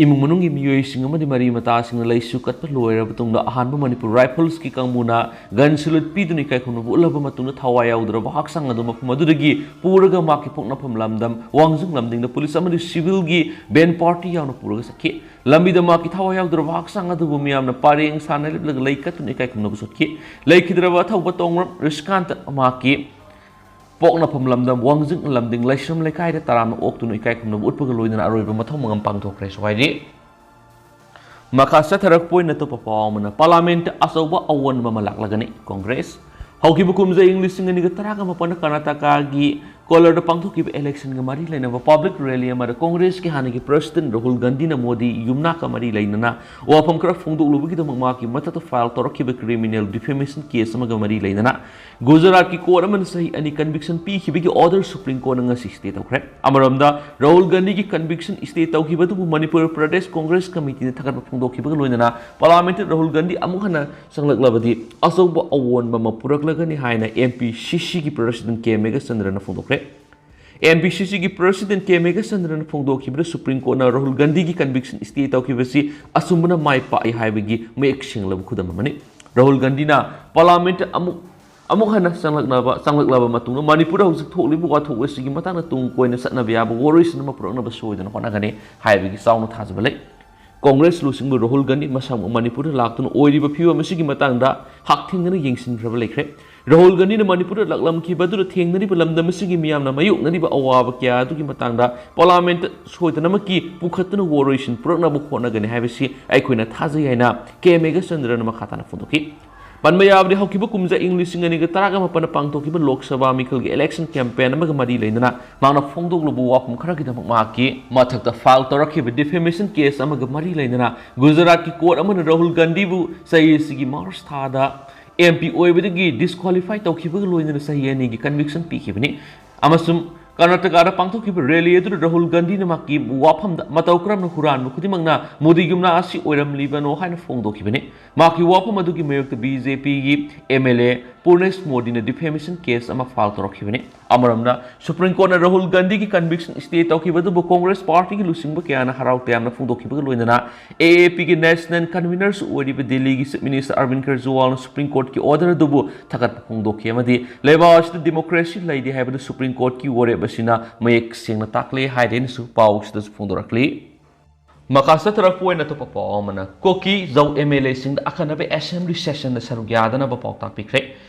ꯏꯃꯨꯡ ꯃꯅꯨꯡꯒꯤ ꯃꯤꯑꯣꯏꯁꯤꯡ ꯑꯃꯗꯤ ꯃꯔꯤ ꯃꯇꯥꯁꯤꯡꯅ ꯂꯩꯁꯨ ꯀꯠꯄ ꯂꯣꯏꯔꯕ ꯃꯇꯨꯡꯗ ꯑꯍꯥꯟꯕ ꯃꯅꯤꯄꯨꯔ ꯔꯥꯏꯐꯜꯁꯀꯤ ꯀꯥꯡꯕꯨꯅ gun salute ꯄꯤꯗꯨꯅ ꯏꯀꯥꯏ ꯈꯨꯝꯅꯕ ꯎꯠꯂꯕ ꯃꯇꯨꯡꯗ ꯊꯋꯥꯏ ꯌꯥꯎꯗ꯭ꯔꯕ ꯍꯛꯆꯥꯡ ꯑꯗꯨ ꯃꯐꯝ ꯑꯗꯨꯗꯒꯤ ꯄꯨꯔꯒ ꯃꯍꯥꯛꯀꯤ ꯄꯣꯛꯅꯐꯝ ꯂꯝꯗꯝ ꯋꯥꯡꯖꯤꯡ ꯂꯝꯗꯤꯡꯗ ꯄꯨꯂꯤꯁ ꯑꯃꯗꯤ ꯁꯤꯚꯤꯜꯒꯤ ꯕꯦꯟ ꯄꯥꯔꯇꯤ ꯌꯥꯎꯅ ꯄꯨꯔꯒ ꯆꯠꯈꯤ꯫ ꯂꯝꯕꯤꯗ ꯃꯍꯥꯛꯀꯤ ꯊꯋꯥꯏ ꯌꯥꯎꯗ꯭ꯔꯕ ꯍꯛꯆꯥꯡ ꯑꯗꯨꯕꯨ ꯃꯤꯌꯥꯝꯅ ꯄꯔꯦꯡ ꯁꯥꯟꯅ ꯂꯦꯞꯂꯒ ꯂꯩ ꯀꯠꯇꯨꯅ ꯏꯀꯥꯏ ꯈꯨꯝꯅꯕ ꯎꯠꯈꯤ꯫ ꯂꯩꯈꯤꯗ꯭ꯔꯕ ꯑꯊꯧꯕ ꯇꯣꯡꯕ꯭ꯔꯝ ꯔꯤꯁꯤꯀꯥꯟꯇ ꯃꯍꯥꯛꯀꯤ ꯄꯣꯛꯅꯐꯝ ꯂꯝꯗꯝ ꯋꯥꯡꯖꯤꯡ ꯂꯝꯗꯤꯡ ꯂꯥꯏꯁ꯭ꯔꯝ ꯂꯩꯀꯥꯏꯗ ꯇꯔꯥꯝꯅ ꯑꯣꯛꯇꯨꯅ ꯏꯀꯥꯏ ꯈꯨꯝꯅꯕ ꯎꯠꯄꯒ ꯂꯣꯏꯅꯅ ꯑꯔꯣꯏꯕ ꯃꯊꯧ ꯃꯉꯝ ꯄꯥꯡꯊꯣꯛꯈ꯭ꯔꯦꯁꯨ ꯍꯥꯏꯔꯤ꯫ ꯃꯈꯥ ꯆꯠꯊꯔꯛꯄ ꯑꯣꯏꯅ ꯑꯇꯣꯞꯄ ꯄꯥꯎ ꯑꯃꯅ, ꯄꯥꯔꯂꯥꯃꯦꯟꯠꯇ ꯑꯆꯧꯕ ꯑꯑꯣꯟꯕ ꯑꯃ ꯂꯥꯛꯂꯒꯅꯤ꯫ ꯀꯣꯡꯒ꯭ꯔꯦꯁ꯫ ꯍꯧꯈꯤꯕ ꯀꯨꯝꯖꯥ ꯏꯪ ꯂꯤꯁꯤꯡ ꯑꯅꯤꯒ ꯇꯔꯥꯒ ꯃꯥꯄꯟꯗ ꯀꯔꯅꯥꯇꯀꯥꯒꯤ ꯀꯣꯂꯔꯗ ꯄꯥꯡꯊꯣꯛꯈꯤꯕ ꯏꯂꯦꯛꯁꯟꯒ ꯃꯔꯤ ꯂꯩꯅꯕ ꯄꯕ꯭ꯂꯤꯛ ꯔꯦꯂꯤ ꯑꯃꯗ ꯀꯣꯡꯒ꯭ꯔꯦꯁꯀꯤ ꯍꯥꯟꯅꯒꯤ ꯄ꯭ꯔꯁꯤꯗꯦꯟꯠ ꯔꯥꯍꯨꯜ ꯒꯥꯟꯙꯤꯅ ꯃꯣꯗꯤ ꯌꯨꯝꯅꯥꯛꯀ ꯃꯔꯤ ꯂꯩꯅꯅ ꯋꯥꯐꯝ ꯈꯔ ꯐꯣꯡꯗꯣꯛꯂꯨꯕꯒꯤꯗꯃꯛ ꯃꯍꯥꯛꯀꯤ ꯃꯊꯛꯇ ꯐꯥꯏꯜ ꯇꯧꯔꯛꯈꯤꯕ ꯀ꯭ꯔꯤꯃꯤꯅꯦꯜ ꯗꯤꯐꯦꯃꯦꯁꯟ ꯀꯦꯁ ꯑꯃꯒ ꯃꯔꯤ ꯂꯩꯅꯅ ꯒꯨꯖꯔꯥꯠꯀꯤ ꯀꯣꯔꯠ ꯑꯃꯅ ꯆꯍꯤ ꯑꯅꯤ ꯀꯟꯚꯤꯛꯁꯟ ꯄꯤꯈꯤꯕꯒꯤ ꯑꯣꯔꯗꯔ ꯁꯨꯄ꯭ꯔꯤꯝ ꯀꯣꯔꯠꯅ ꯉꯁꯤ ꯁ꯭ꯇꯦ ꯇꯧꯈ꯭ꯔꯦ꯫ ꯑꯃꯔꯣꯝꯗ, ꯔꯥꯍꯨꯜ ꯒꯥꯟꯙꯤꯒꯤ ꯀꯟꯚꯤꯛꯁꯟ ꯁ꯭ꯇꯦ ꯇꯧꯈꯤꯕ ꯑꯗꯨꯕꯨ ꯃꯅꯤꯄꯨꯔ ꯄ꯭ꯔꯗꯦꯁ ꯀꯣꯡꯒ꯭ꯔꯦꯁ ꯀꯃꯤꯇꯤꯅ ꯊꯥꯒꯠꯄ ꯐꯣꯡꯗꯣꯛꯈꯤꯕꯒ ꯂꯣꯏꯅꯅ ꯄꯥꯔꯂꯥꯃꯦꯟꯠꯇ ꯔꯥꯍꯨꯜ ꯒꯥꯟꯙꯤ ꯑꯃꯨꯛ ꯍꯟꯅ ꯆꯪꯂꯛꯂꯕꯗꯤ ꯑꯆꯧꯕ ꯑꯑꯣꯟꯕ ꯑꯃ ꯄꯨꯔꯛꯂꯒꯅꯤ ꯍꯥꯏꯅ ꯑꯦꯝ ꯄꯤ ꯁꯤ ꯁꯤꯒꯤ ꯄ꯭ꯔꯁꯤꯗꯦꯟꯠ ꯀꯦ ꯃꯦꯘꯆꯟꯗ꯭ꯔꯅ ꯐꯣꯡꯗꯣꯛꯈ꯭ꯔꯦ꯫ ꯑꯦꯝ ꯄꯤ ꯁꯤ ꯁꯤꯒꯤ ꯄ꯭ꯔꯁꯤꯗꯦꯟꯠ ꯀꯦ ꯃꯦꯘꯆꯟꯗ꯭ꯔꯅ ꯐꯣꯡꯗꯣꯛꯈꯤꯕꯗ ꯁꯨꯄ꯭ꯔꯤꯝ ꯀꯣꯔꯠꯅ ꯔꯥꯍꯨꯜ ꯒꯥꯟꯙꯤꯒꯤ ꯀꯟꯚꯤꯛꯁꯟ ꯁ꯭ꯇꯦ ꯇꯧꯈꯤꯕꯁꯤ ꯑꯆꯨꯝꯕꯅ ꯃꯥꯏ ꯄꯥꯛꯏ ꯍꯥꯏꯕꯒꯤ ꯃꯌꯦꯛ ꯁꯦꯡꯂꯕ ꯈꯨꯗꯝ ꯑꯃꯅꯤ꯫ ꯔꯥꯍꯨꯜ ꯒꯥꯟꯙꯤꯅ ꯄꯥꯔꯂꯥꯃꯦꯟꯠꯇ ꯑꯃꯨꯛ ꯑꯃꯨꯛ ꯍꯟꯅ ꯆꯪꯂꯛꯅꯕ, ꯆꯪꯂꯛꯂꯕ ꯃꯇꯨꯡꯗ ꯃꯅꯤꯄꯨꯔꯗ ꯍꯧꯖꯤꯛ ꯊꯣꯛꯂꯤꯕ ꯋꯥꯊꯣꯛ ꯑꯁꯤꯒꯤ ꯃꯇꯥꯡꯗ ꯇꯨꯡ ꯀꯣꯏꯅ ꯆꯠꯅꯕ ꯌꯥꯕ ꯋꯥꯔꯣꯏꯁꯤꯟ ꯑꯃ ꯄꯨꯔꯛꯅꯕ ꯁꯣꯏꯗꯅ ꯍꯣꯠꯅꯒꯅꯤ ꯍꯥꯏꯕꯒꯤ ꯆꯥꯎꯅ ꯊꯥꯖꯕ ꯂꯩ꯫ ꯀꯣꯡꯒ꯭ꯔꯦꯁ ꯂꯨꯆꯤꯡꯕ ꯔꯥꯍꯨꯜ ꯒꯥꯟꯙꯤ ꯃꯁꯥꯃꯛ ꯃꯅꯤꯄꯨꯔꯗ ꯂꯥꯛꯇꯨꯅ ꯑꯣꯏꯔꯤꯕ ꯐꯤꯕꯝ ꯑꯁꯤꯒꯤ ꯃꯇꯥꯡꯗ ꯍꯛꯊꯦꯡꯅꯅ ꯌꯦꯡꯁꯤꯟꯈ꯭ꯔꯕ ꯂꯩꯈ꯭ꯔꯦ꯫ ꯔꯥꯍꯨꯜ ꯒꯥꯟꯙꯤꯅ ꯃꯅꯤꯄꯨꯔꯗ ꯂꯥꯛꯂꯝꯈꯤꯕ ꯑꯗꯨꯗ ꯊꯦꯡꯅꯔꯤꯕ ꯂꯝꯗꯝ ꯑꯁꯤꯒꯤ ꯃꯤꯌꯥꯝꯅ ꯃꯥꯌꯣꯛꯅꯔꯤꯕ ꯑꯋꯥꯕ ꯀꯌꯥ ꯑꯗꯨꯒꯤ ꯃꯇꯥꯡꯗ ꯄꯥꯔꯂꯥꯃꯦꯟꯠꯇ ꯁꯣꯏꯗꯅꯃꯛꯀꯤ ꯄꯨꯈꯠꯇꯨꯅ ꯋꯥꯔꯣꯏꯁꯤꯟ ꯄꯨꯔꯛꯅꯕ ꯍꯣꯠꯅꯒꯅꯤ ꯍꯥꯏꯕꯁꯤ ꯑꯩꯈꯣꯏꯅ ꯊꯥꯖꯩ ꯍꯥꯏꯅ ꯀꯦ ꯃꯦꯘꯆꯟꯗ꯭ꯔꯅ ꯃꯈꯥ ꯇꯥꯅ ꯐꯣꯡꯗꯣꯛꯈꯤ꯫ ꯄꯟꯕ ꯌꯥꯕꯗꯤ, ꯍꯧꯈꯤꯕ ꯀꯨꯝꯖꯥ ꯏꯪ ꯂꯤꯁꯤꯡ ꯑꯅꯤꯒ ꯇꯔꯥꯒ ꯃꯥꯄꯟꯗ ꯄꯥꯡꯊꯣꯛꯈꯤꯕ ꯂꯣꯛ ꯁꯚꯥ ꯃꯤꯈꯜꯒꯤ election campaign ꯑꯃꯒ ꯃꯔꯤ ꯂꯩꯅꯅ ꯃꯍꯥꯛꯅ ꯐꯣꯡꯗꯣꯛꯂꯨꯕ ꯋꯥꯐꯝ ꯈꯔꯒꯤꯗꯃꯛ ꯃꯍꯥꯛꯀꯤ ꯃꯊꯛꯇ file ꯇꯧꯔꯛꯈꯤꯕ defamation case ꯑꯃꯒ ꯃꯔꯤ ꯂꯩꯅꯅ ꯒꯨꯖꯔꯥꯠꯀꯤ court ꯑꯃꯅ ꯔꯥꯍꯨꯜ ꯒꯥꯟꯙꯤꯕꯨ ꯆꯍꯤ ꯑꯁꯤꯒꯤ March ꯊꯥꯗ M P ꯑꯣꯏꯕꯗꯒꯤ disqualify ꯇꯧꯈꯤꯕꯒ ꯂꯣꯏꯅꯅ ꯆꯍꯤ ꯑꯅꯤꯒꯤ conviction ꯄꯤꯈꯤꯕꯅꯤ꯫ ꯑꯃꯁꯨꯡ ꯀꯔꯅꯥꯇꯀꯥꯗ ꯄꯥꯡꯊꯣꯛꯈꯤꯕ rally ꯑꯗꯨꯗ ꯔꯥꯍꯨꯜ ꯒꯥꯟꯙꯤꯅ ꯃꯍꯥꯛꯀꯤ ꯋꯥꯐꯝꯗ ꯃꯇꯧ ꯀꯔꯝꯅ ꯍꯨꯔꯥꯟꯕ ꯈꯨꯗꯤꯡꯃꯛꯅ ꯃꯣꯗꯤꯒꯨꯝꯅ ꯑꯁꯤ ꯑꯣꯏꯔꯝꯂꯤꯕꯅꯣ ꯍꯥꯏꯅ ꯐꯣꯡꯗꯣꯛꯈꯤꯕꯅꯤ꯫ ꯃꯍꯥꯛꯀꯤ ꯋꯥꯐꯝ ꯑꯗꯨꯒꯤ ꯃꯥꯌꯣꯛꯇ B J P ꯒꯤ M L A ꯄꯨꯔꯅꯦꯁ ꯃꯣꯗꯤꯅ defamation case ꯑꯃ file ꯇꯧꯔꯛꯈꯤꯕꯅꯤ꯫ ꯑꯃꯔꯣꯝꯗ, Supreme Court ꯅ ꯔꯥꯍꯨꯜ ꯒꯥꯟꯙꯤꯒꯤ conviction stay ꯇꯧꯈꯤꯕ ꯑꯗꯨꯕꯨ Congress party ꯒꯤ ꯂꯨꯆꯤꯡꯕ ꯀꯌꯥꯅ ꯍꯔꯥꯎ ꯇꯌꯥꯝꯅ ꯐꯣꯡꯗꯣꯛꯈꯤꯕꯒ ꯂꯣꯏꯅꯅ A A P ꯒꯤ national convener ꯁꯨ ꯑꯣꯏꯔꯤꯕ ꯗꯤꯜꯂꯤꯒꯤ Chief Minister Arvind Kejriwal ꯅ Supreme Court ꯀꯤ order ꯑꯗꯨꯕꯨ ꯊꯥꯒꯠꯄ ꯐꯣꯡꯗꯣꯛꯈꯤ ꯑꯃꯗꯤ ꯂꯩꯕꯥꯛ ꯑꯁꯤꯗ democracy ꯂꯩꯔꯤ ꯍꯥꯏꯕꯗꯨ Supreme Court ꯀꯤ ꯋꯥꯔꯦꯞ ꯑꯁꯤꯅ ꯃꯌꯦꯛ ꯁꯦꯡꯅ ꯇꯥꯛꯂꯦ ꯍꯥꯏꯔꯦꯅꯁꯨ ꯄꯥꯎ ꯑꯁꯤꯗꯁꯨ ꯐꯣꯡꯗꯣꯔꯛꯂꯤ꯫ ꯃꯈꯥ ꯆꯠꯊꯔꯛꯄ ꯑꯣꯏꯅ ꯑꯇꯣꯞꯄ ꯄꯥꯎ ꯑꯃꯅ, ꯀꯨꯀꯤ ꯖꯧ M L A ꯁꯤꯡꯗ ꯑꯈꯟꯅꯕ assembly session ꯗ ꯁꯔꯨꯛ ꯌꯥꯗꯅꯕ ꯄꯥꯎꯇꯥꯛ ꯄꯤꯈ꯭ꯔꯦ꯫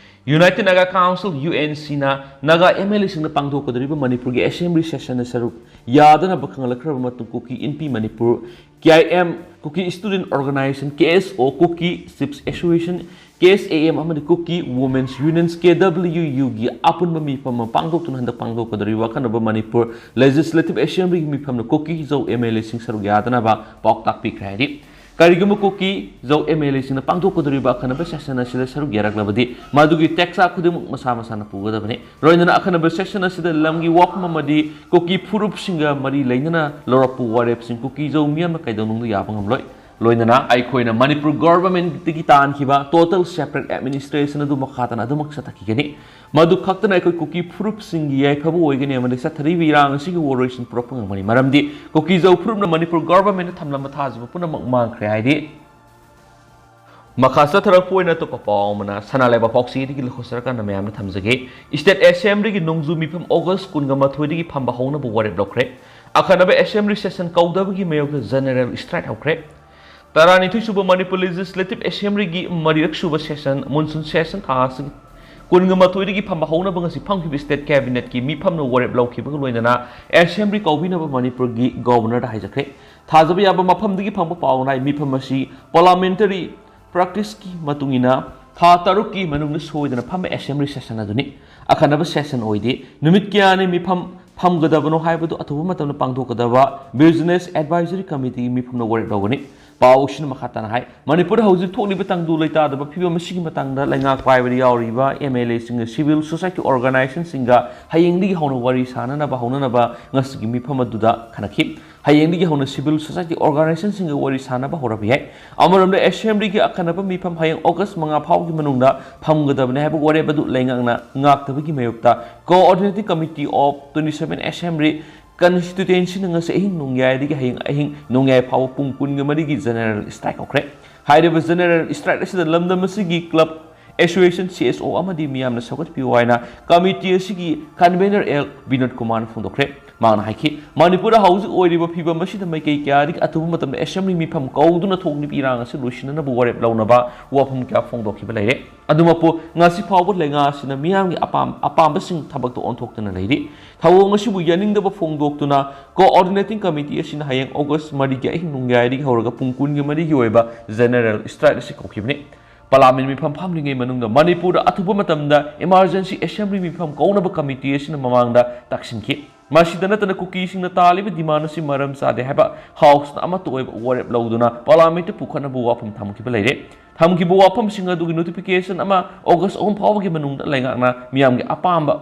United Naga Council, U N C ꯅ ꯅꯥꯒꯥ M L A ꯁꯤꯡꯅ ꯄꯥꯡꯊꯣꯛꯀꯗꯧꯔꯤꯕ ꯃꯅꯤꯄꯨꯔꯒꯤ assembly session ꯗ ꯁꯔꯨꯛ ꯌꯥꯗꯅꯕ ꯈꯪꯂꯛꯈ꯭ꯔꯕ ꯃꯇꯨꯡ, ꯀꯨꯀꯤ ꯏꯟꯄꯤ Manipur, K I M, Kuki Student Organization, K S O, Kuki Chiefs Association, K S A M ꯑꯃꯗꯤ Kuki Women's Unions, K W U ꯒꯤ ꯑꯄꯨꯟꯕ ꯃꯤꯐꯝ ꯑꯃ ꯄꯥꯡꯊꯣꯛꯇꯨꯅ ꯍꯟꯗꯛ ꯄꯥꯡꯊꯣꯛꯀꯗꯧꯔꯤꯕ ꯑꯈꯟꯅꯕ ꯃꯅꯤꯄꯨꯔ Legislative Assembly ꯒꯤ ꯃꯤꯐꯝꯗ ꯀꯨꯀꯤ ꯖꯧ M L A ꯁꯤꯡ ꯁꯔꯨꯛ ꯌꯥꯗꯅꯕ ꯄꯥꯎꯇꯥꯛ ꯄꯤꯈ꯭ꯔꯦ ꯍꯥꯏꯔꯤ꯫ ꯀꯔꯤꯒꯨꯝꯕ ꯀꯨꯀꯤ ꯖꯧ M L A ꯁꯤꯡꯅ ꯄꯥꯡꯊꯣꯛꯀꯗꯧꯔꯤꯕ ꯑꯈꯟꯅꯕ session ꯑꯁꯤꯗ ꯁꯔꯨꯛ ꯌꯥꯔꯛꯂꯕꯗꯤ, ꯃꯗꯨꯒꯤ ꯇꯦꯛꯆꯥ ꯈꯨꯗꯤꯡꯃꯛ ꯃꯁꯥ ꯃꯁꯥꯅ ꯄꯨꯒꯗꯕꯅꯤ꯫ ꯂꯣꯏꯅꯅ ꯑꯈꯟꯅꯕ session ꯑꯁꯤꯗ ꯂꯝꯒꯤ ꯋꯥꯐꯝ ꯑꯃꯗꯤ ꯀꯨꯀꯤ ꯐꯨꯔꯨꯞꯁꯤꯡꯒ ꯃꯔꯤ ꯂꯩꯅꯅ ꯂꯧꯔꯛꯄ ꯋꯥꯔꯦꯞꯁꯤꯡ ꯀꯨꯀꯤ ꯖꯧ ꯃꯤꯌꯥꯝꯅ ꯀꯩꯗꯧꯅꯨꯡꯗ ꯌꯥꯕ ꯉꯝꯂꯣꯏ꯫ ꯂꯣꯏꯅꯅ ꯑꯩꯈꯣꯏꯅ ꯃꯅꯤꯄꯨꯔ government ꯇꯒꯤ ꯇꯥꯟꯈꯤꯕ total separate administration ꯑꯗꯨ ꯃꯈꯥ ꯇꯥꯅ ꯑꯗꯨꯃꯛ ꯆꯠꯊꯈꯤꯒꯅꯤ꯫ ꯃꯗꯨ ꯈꯛꯇꯅ ꯑꯩꯈꯣꯏ ꯀꯨꯀꯤ ꯐꯨꯔꯨꯞꯁꯤꯡꯒꯤ ꯌꯥꯏꯐꯕ ꯑꯣꯏꯒꯅꯤ ꯑꯃꯗꯤ ꯆꯠꯊꯔꯤꯕ ꯏꯔꯥꯡ ꯑꯁꯤꯒꯤ ꯋꯥꯔꯣꯏꯁꯤꯟ ꯄꯨꯔꯛꯄ ꯉꯝꯒꯅꯤ꯫ ꯃꯔꯝꯗꯤ ꯀꯨꯀꯤ ꯖꯧ ꯐꯨꯔꯨꯞꯅ ꯃꯅꯤꯄꯨꯔ government ꯊꯝꯂꯝꯕ ꯊꯥꯖꯕ ꯄꯨꯝꯅꯃꯛ ꯃꯥꯡꯈ꯭ꯔꯦ ꯍꯥꯏꯔꯤ꯫ ꯃꯈꯥ ꯆꯠꯊꯔꯛꯄ ꯑꯣꯏꯅ ꯑꯇꯣꯞꯄ ꯄꯥꯎ ꯑꯃꯅ ꯁꯅꯥ ꯂꯩꯕꯥꯛ ꯄꯥꯎꯆꯦꯗꯒꯤ ꯂꯧꯊꯣꯛꯆꯔꯀꯥꯟꯗ ꯃꯌꯥꯝꯅ ꯊꯝꯖꯒꯦ꯫ State Assembly ꯒꯤ ꯅꯣꯡꯖꯨ ꯃꯤꯐꯝ August ꯀꯨꯟꯒ ꯃꯥꯊꯣꯏꯗꯒꯤ ꯐꯝꯕ ꯍꯧꯅꯕ ꯋꯥꯔꯦꯞ ꯂꯧꯈ꯭ꯔꯦ꯫ ꯑꯈꯟꯅꯕ assembly session ꯀꯧꯗꯕꯒꯤ ꯃꯥꯌꯣꯛꯇ general strike ꯍꯧꯈ꯭ꯔꯦ꯫ ꯇꯔꯥꯅꯤꯊꯣꯏ ꯁꯨꯕ ꯃꯅꯤꯄꯨꯔ Legislative Assembly ꯒꯤ ꯃꯔꯤꯔꯛ ꯁꯨꯕ session, monsoon session, ꯊꯥ ꯑꯁꯤꯒꯤ ꯀꯨꯟꯒ ꯃꯥꯊꯣꯏꯗꯒꯤ ꯐꯝꯕ ꯍꯧꯅꯕ ꯉꯁꯤ ꯐꯝꯈꯤꯕ state cabinet ꯀꯤ ꯃꯤꯐꯝꯅ ꯋꯥꯔꯦꯞ ꯂꯧꯈꯤꯕꯒ ꯂꯣꯏꯅꯅ assembly ꯀꯧꯕꯤꯅꯕ ꯃꯅꯤꯄꯨꯔꯒꯤ governor ꯗ ꯍꯥꯏꯖꯈ꯭ꯔꯦ꯫ ꯊꯥꯖꯕ ꯌꯥꯕ ꯃꯐꯝꯗꯒꯤ ꯐꯪꯕ ꯄꯥꯎꯅ ꯍꯥꯏ, ꯃꯤꯐꯝ ꯑꯁꯤ parliamentary practice ꯀꯤ ꯃꯇꯨꯡ ꯏꯟꯅ ꯊꯥ ꯇꯔꯨꯛꯀꯤ ꯃꯅꯨꯡꯗ ꯁꯣꯏꯗꯅ ꯐꯝꯕ assembly session ꯑꯗꯨꯅꯤ꯫ ꯑꯈꯟꯅꯕ session ꯑꯣꯏꯗꯦ꯫ ꯅꯨꯃꯤꯠ ꯀꯌꯥꯅꯤ ꯃꯤꯐꯝ ꯐꯝꯒꯗꯕꯅꯣ ꯍꯥꯏꯕꯗꯨ ꯑꯊꯨꯕ ꯃꯇꯝꯗ ꯄꯥꯡꯊꯣꯛꯀꯗꯕ Business Advisory Committeeꯒꯤ ꯃꯤꯐꯝꯅ ꯋꯥꯔꯦꯞ ꯂꯧꯒꯅꯤ꯫ ꯄꯥꯎꯁꯤꯅ ꯃꯈꯥ ꯇꯥꯅ ꯍꯥꯏ, ꯃꯅꯤꯄꯨꯔꯗ ꯍꯧꯖꯤꯛ ꯊꯣꯛꯂꯤꯕ ꯇꯥꯡꯗꯨ ꯂꯩꯇꯥꯗꯕ ꯐꯤꯕꯝ ꯑꯁꯤꯒꯤ ꯃꯇꯥꯡꯗ ꯂꯩꯉꯥꯛ ꯄꯥꯏꯕꯗ ꯌꯥꯎꯔꯤꯕ MLAꯁꯤꯡꯒ civil society organizationꯁꯤꯡꯒ ꯍꯌꯦꯡꯗꯒꯤ ꯍꯧꯅ ꯋꯥꯔꯤ ꯁꯥꯅꯅꯕ ꯍꯧꯅꯅꯕ ꯉꯁꯤꯒꯤ ꯃꯤꯐꯝ ꯑꯗꯨꯗ ꯈꯟꯅꯈꯤ꯫ ꯍꯌꯦꯡꯗꯒꯤ ꯍꯧꯅ civil society organizationꯁꯤꯡꯒ ꯋꯥꯔꯤ ꯁꯥꯅꯕ ꯍꯧꯔꯕ ꯌꯥꯏ꯫ ꯑꯃꯔꯣꯝꯗ, assemblyꯒꯤ ꯑꯈꯟꯅꯕ ꯃꯤꯐꯝ ꯍꯌꯦꯡ August ꯃꯉꯥ ꯐꯥꯎꯒꯤ ꯃꯅꯨꯡꯗ ꯐꯝꯒꯗꯕꯅꯤ ꯍꯥꯏꯕ ꯋꯥꯔꯦꯞ ꯑꯗꯨ ꯂꯩꯉꯥꯛꯅ ꯉꯥꯛꯇꯕꯒꯤ ꯃꯥꯌꯣꯛꯇ Coordinating Committee of twenty seven Assembly constituencyꯅ ꯉꯁꯤ ꯑꯍꯤꯡ ꯅꯣꯡꯌꯥꯏꯗꯒꯤ ꯍꯌꯦꯡ ꯑꯍꯤꯡ ꯅꯣꯡꯌꯥꯏ ꯐꯥꯎꯕ ꯄꯨꯡ ꯀꯨꯟꯒ ꯃꯔꯤꯒꯤ general strike ꯀꯧꯈ꯭ꯔꯦ꯫ ꯍꯥꯏꯔꯤꯕ general strike ꯑꯁꯤꯗ ꯂꯝꯗꯝ ꯑꯁꯤꯒꯤ club association, CSO ꯑꯃꯗꯤ ꯃꯤꯌꯥꯝꯅ ꯁꯧꯒꯠꯄꯤꯌꯨ ꯍꯥꯏꯅ committee ꯑꯁꯤꯒꯤ convener ꯑꯦꯜ ꯕꯤꯅꯣꯗ ꯀꯨꯃꯥꯔꯅ ꯐꯣꯡꯗꯣꯛꯈ꯭ꯔꯦ꯫ ꯃꯍꯥꯛꯅ ꯍꯥꯏꯈꯤ, ꯃꯅꯤꯄꯨꯔꯗ ꯍꯧꯖꯤꯛ ꯑꯣꯏꯔꯤꯕ ꯐꯤꯕꯝ ꯑꯁꯤꯗ ꯃꯥꯏꯀꯩ ꯀꯌꯥꯗꯒꯤ ꯑꯊꯨꯕ ꯃꯇꯝꯗ assembly ꯃꯤꯐꯝ ꯀꯧꯗꯨꯅ ꯊꯣꯛꯂꯤꯕ ꯏꯔꯥꯡ ꯑꯁꯤ ꯂꯣꯏꯁꯤꯟꯅꯅꯕ ꯋꯥꯔꯦꯞ ꯂꯧꯅꯕ ꯋꯥꯐꯝ ꯀꯌꯥ ꯐꯣꯡꯗꯣꯛꯈꯤꯕ ꯂꯩꯔꯦ꯫ ꯑꯗꯨꯃꯛꯄꯨ, ꯉꯁꯤ ꯐꯥꯎꯕ ꯂꯩꯉꯥꯛ ꯑꯁꯤꯅ ꯃꯤꯌꯥꯝꯒꯤ ꯑꯄꯥꯝ-, ꯑꯄꯥꯝꯕꯁꯤꯡ ꯊꯕꯛꯇ ꯑꯣꯟꯊꯣꯛꯇꯨꯅ ꯂꯩꯔꯤ꯫ ꯊꯧꯑꯣꯡ ꯑꯁꯤꯕꯨ ꯌꯥꯅꯤꯡꯗꯕ ꯐꯣꯡꯗꯣꯛꯇꯨꯅ Coordinating Committee ꯑꯁꯤꯅ ꯍꯌꯦꯡ August ꯃꯔꯤꯒꯤ ꯑꯍꯤꯡ ꯅꯣꯡꯌꯥꯏꯗꯒꯤ ꯍꯧꯔꯒ ꯄꯨꯡ ꯀꯨꯟꯒ ꯃꯔꯤꯒꯤ ꯑꯣꯏꯕ general strike ꯑꯁꯤ ꯀꯧꯈꯤꯕꯅꯤ꯫ Parliament ꯃꯤꯐꯝ ꯐꯝꯂꯤꯉꯩ ꯃꯅꯨꯡꯗ ꯃꯅꯤꯄꯨꯔꯗ ꯑꯊꯨꯕ ꯃꯇꯝꯗ emergency assembly ꯃꯤꯐꯝ ꯀꯧꯅꯕ committee ꯑꯁꯤꯅ ꯃꯃꯥꯡꯗ ꯇꯛꯁꯤꯟꯈꯤ꯫ ꯃꯁꯤꯗ ꯅꯠꯇꯅ ꯀꯨꯀꯤꯁꯤꯡꯅ ꯇꯥꯜꯂꯤꯕ demand ꯑꯁꯤ ꯃꯔꯝ ꯆꯥꯗꯦ ꯍꯥꯏꯕ Houseꯅ ꯑꯃꯠꯇ ꯑꯣꯏꯕ ꯋꯥꯔꯦꯞ ꯂꯧꯗꯨꯅ Parliamentꯇ ꯄꯨꯈꯠꯅꯕ ꯋꯥꯐꯝ ꯊꯝꯈꯤꯕ ꯂꯩꯔꯦ꯫ ꯊꯝꯈꯤꯕ ꯋꯥꯐꯝꯁꯤꯡ ꯑꯗꯨꯒꯤ notification ꯑꯃ August ꯑꯍꯨꯝ ꯐꯥꯎꯕꯒꯤ ꯃꯅꯨꯡꯗ ꯂꯩꯉꯥꯛꯅ ꯃꯤꯌꯥꯝꯒꯤ ꯑꯄꯥꯝꯕ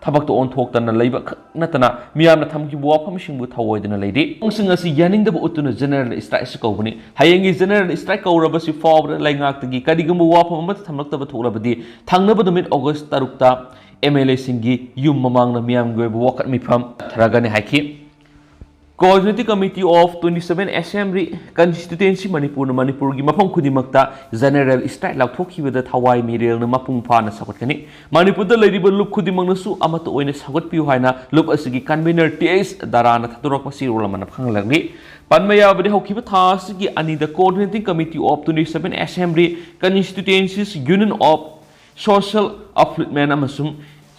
ꯊꯕꯛꯇ ꯑꯣꯟꯊꯣꯛꯇꯅ ꯂꯩꯕ ꯈꯛ ꯅꯠꯇꯅ ꯃꯤꯌꯥꯝꯅ ꯊꯝꯈꯤꯕ ꯋꯥꯐꯝꯁꯤꯡꯕꯨ ꯊꯧꯑꯣꯏꯗꯅ ꯂꯩꯔꯤ꯫ ꯋꯥꯐꯝꯁꯤꯡ ꯑꯁꯤ ꯌꯥꯅꯤꯡꯗꯕ ꯎꯠꯇꯨꯅ general strike ꯑꯁꯤ ꯀꯧꯕꯅꯤ꯫ ꯍꯌꯦꯡꯒꯤ general strike ꯀꯧꯔꯕꯁꯤ ꯐꯥꯎꯕꯗ ꯂꯩꯉꯥꯛꯇꯒꯤ ꯀꯔꯤꯒꯨꯝꯕ ꯋꯥꯐꯝ ꯑꯃꯠꯇ ꯊꯝꯂꯛꯇꯕ ꯊꯣꯛꯂꯕꯗꯤ ꯊꯪꯅꯕ ꯅꯨꯃꯤꯠ August ꯇꯔꯨꯛꯇ MLAꯁꯤꯡꯒꯤ ꯌꯨꯝ ꯃꯃꯥꯡꯗ ꯃꯤꯌꯥꯝꯒꯤ ꯑꯣꯏꯕ ꯋꯥꯀꯠ ꯃꯤꯐꯝ ꯆꯠꯊꯔꯒꯅꯤ ꯍꯥꯏꯈꯤ꯫ Coordinating Committee of twenty seven Assembly constituency ꯃꯅꯤꯄꯨꯔꯅ ꯃꯅꯤꯄꯨꯔꯒꯤ ꯃꯐꯝ ꯈꯨꯗꯤꯡꯃꯛꯇ general strike ꯂꯥꯎꯊꯣꯛꯈꯤꯕꯗ ꯊꯋꯥꯏ ꯃꯤꯔꯦꯜꯅ ꯃꯄꯨꯡ ꯐꯥꯅ ꯁꯧꯒꯠꯀꯅꯤ꯫ ꯃꯅꯤꯄꯨꯔꯗ ꯂꯩꯔꯤꯕ ꯂꯨꯞ ꯈꯨꯗꯤꯡꯃꯛꯅꯁꯨ ꯑꯃꯠꯇ ꯑꯣꯏꯅ ꯁꯧꯒꯠꯄꯤꯌꯨ ꯍꯥꯏꯅ ꯂꯨꯞ ꯑꯁꯤꯒꯤ convener ꯇꯤ ꯑꯩꯆ ꯗꯥꯔꯥꯅ ꯊꯥꯗꯣꯔꯛꯄ ꯆꯦꯔꯣꯜ ꯑꯃꯅ ꯈꯪꯍꯜꯂꯛꯂꯤ꯫ ꯄꯟꯕ ꯌꯥꯕꯗꯤ, ꯍꯧꯈꯤꯕ ꯊꯥ ꯑꯁꯤꯒꯤ ꯑꯅꯤꯗ Coordinating Committee of twenty seven Assembly Constituencies Union of Social Upliftment ꯑꯃꯁꯨꯡ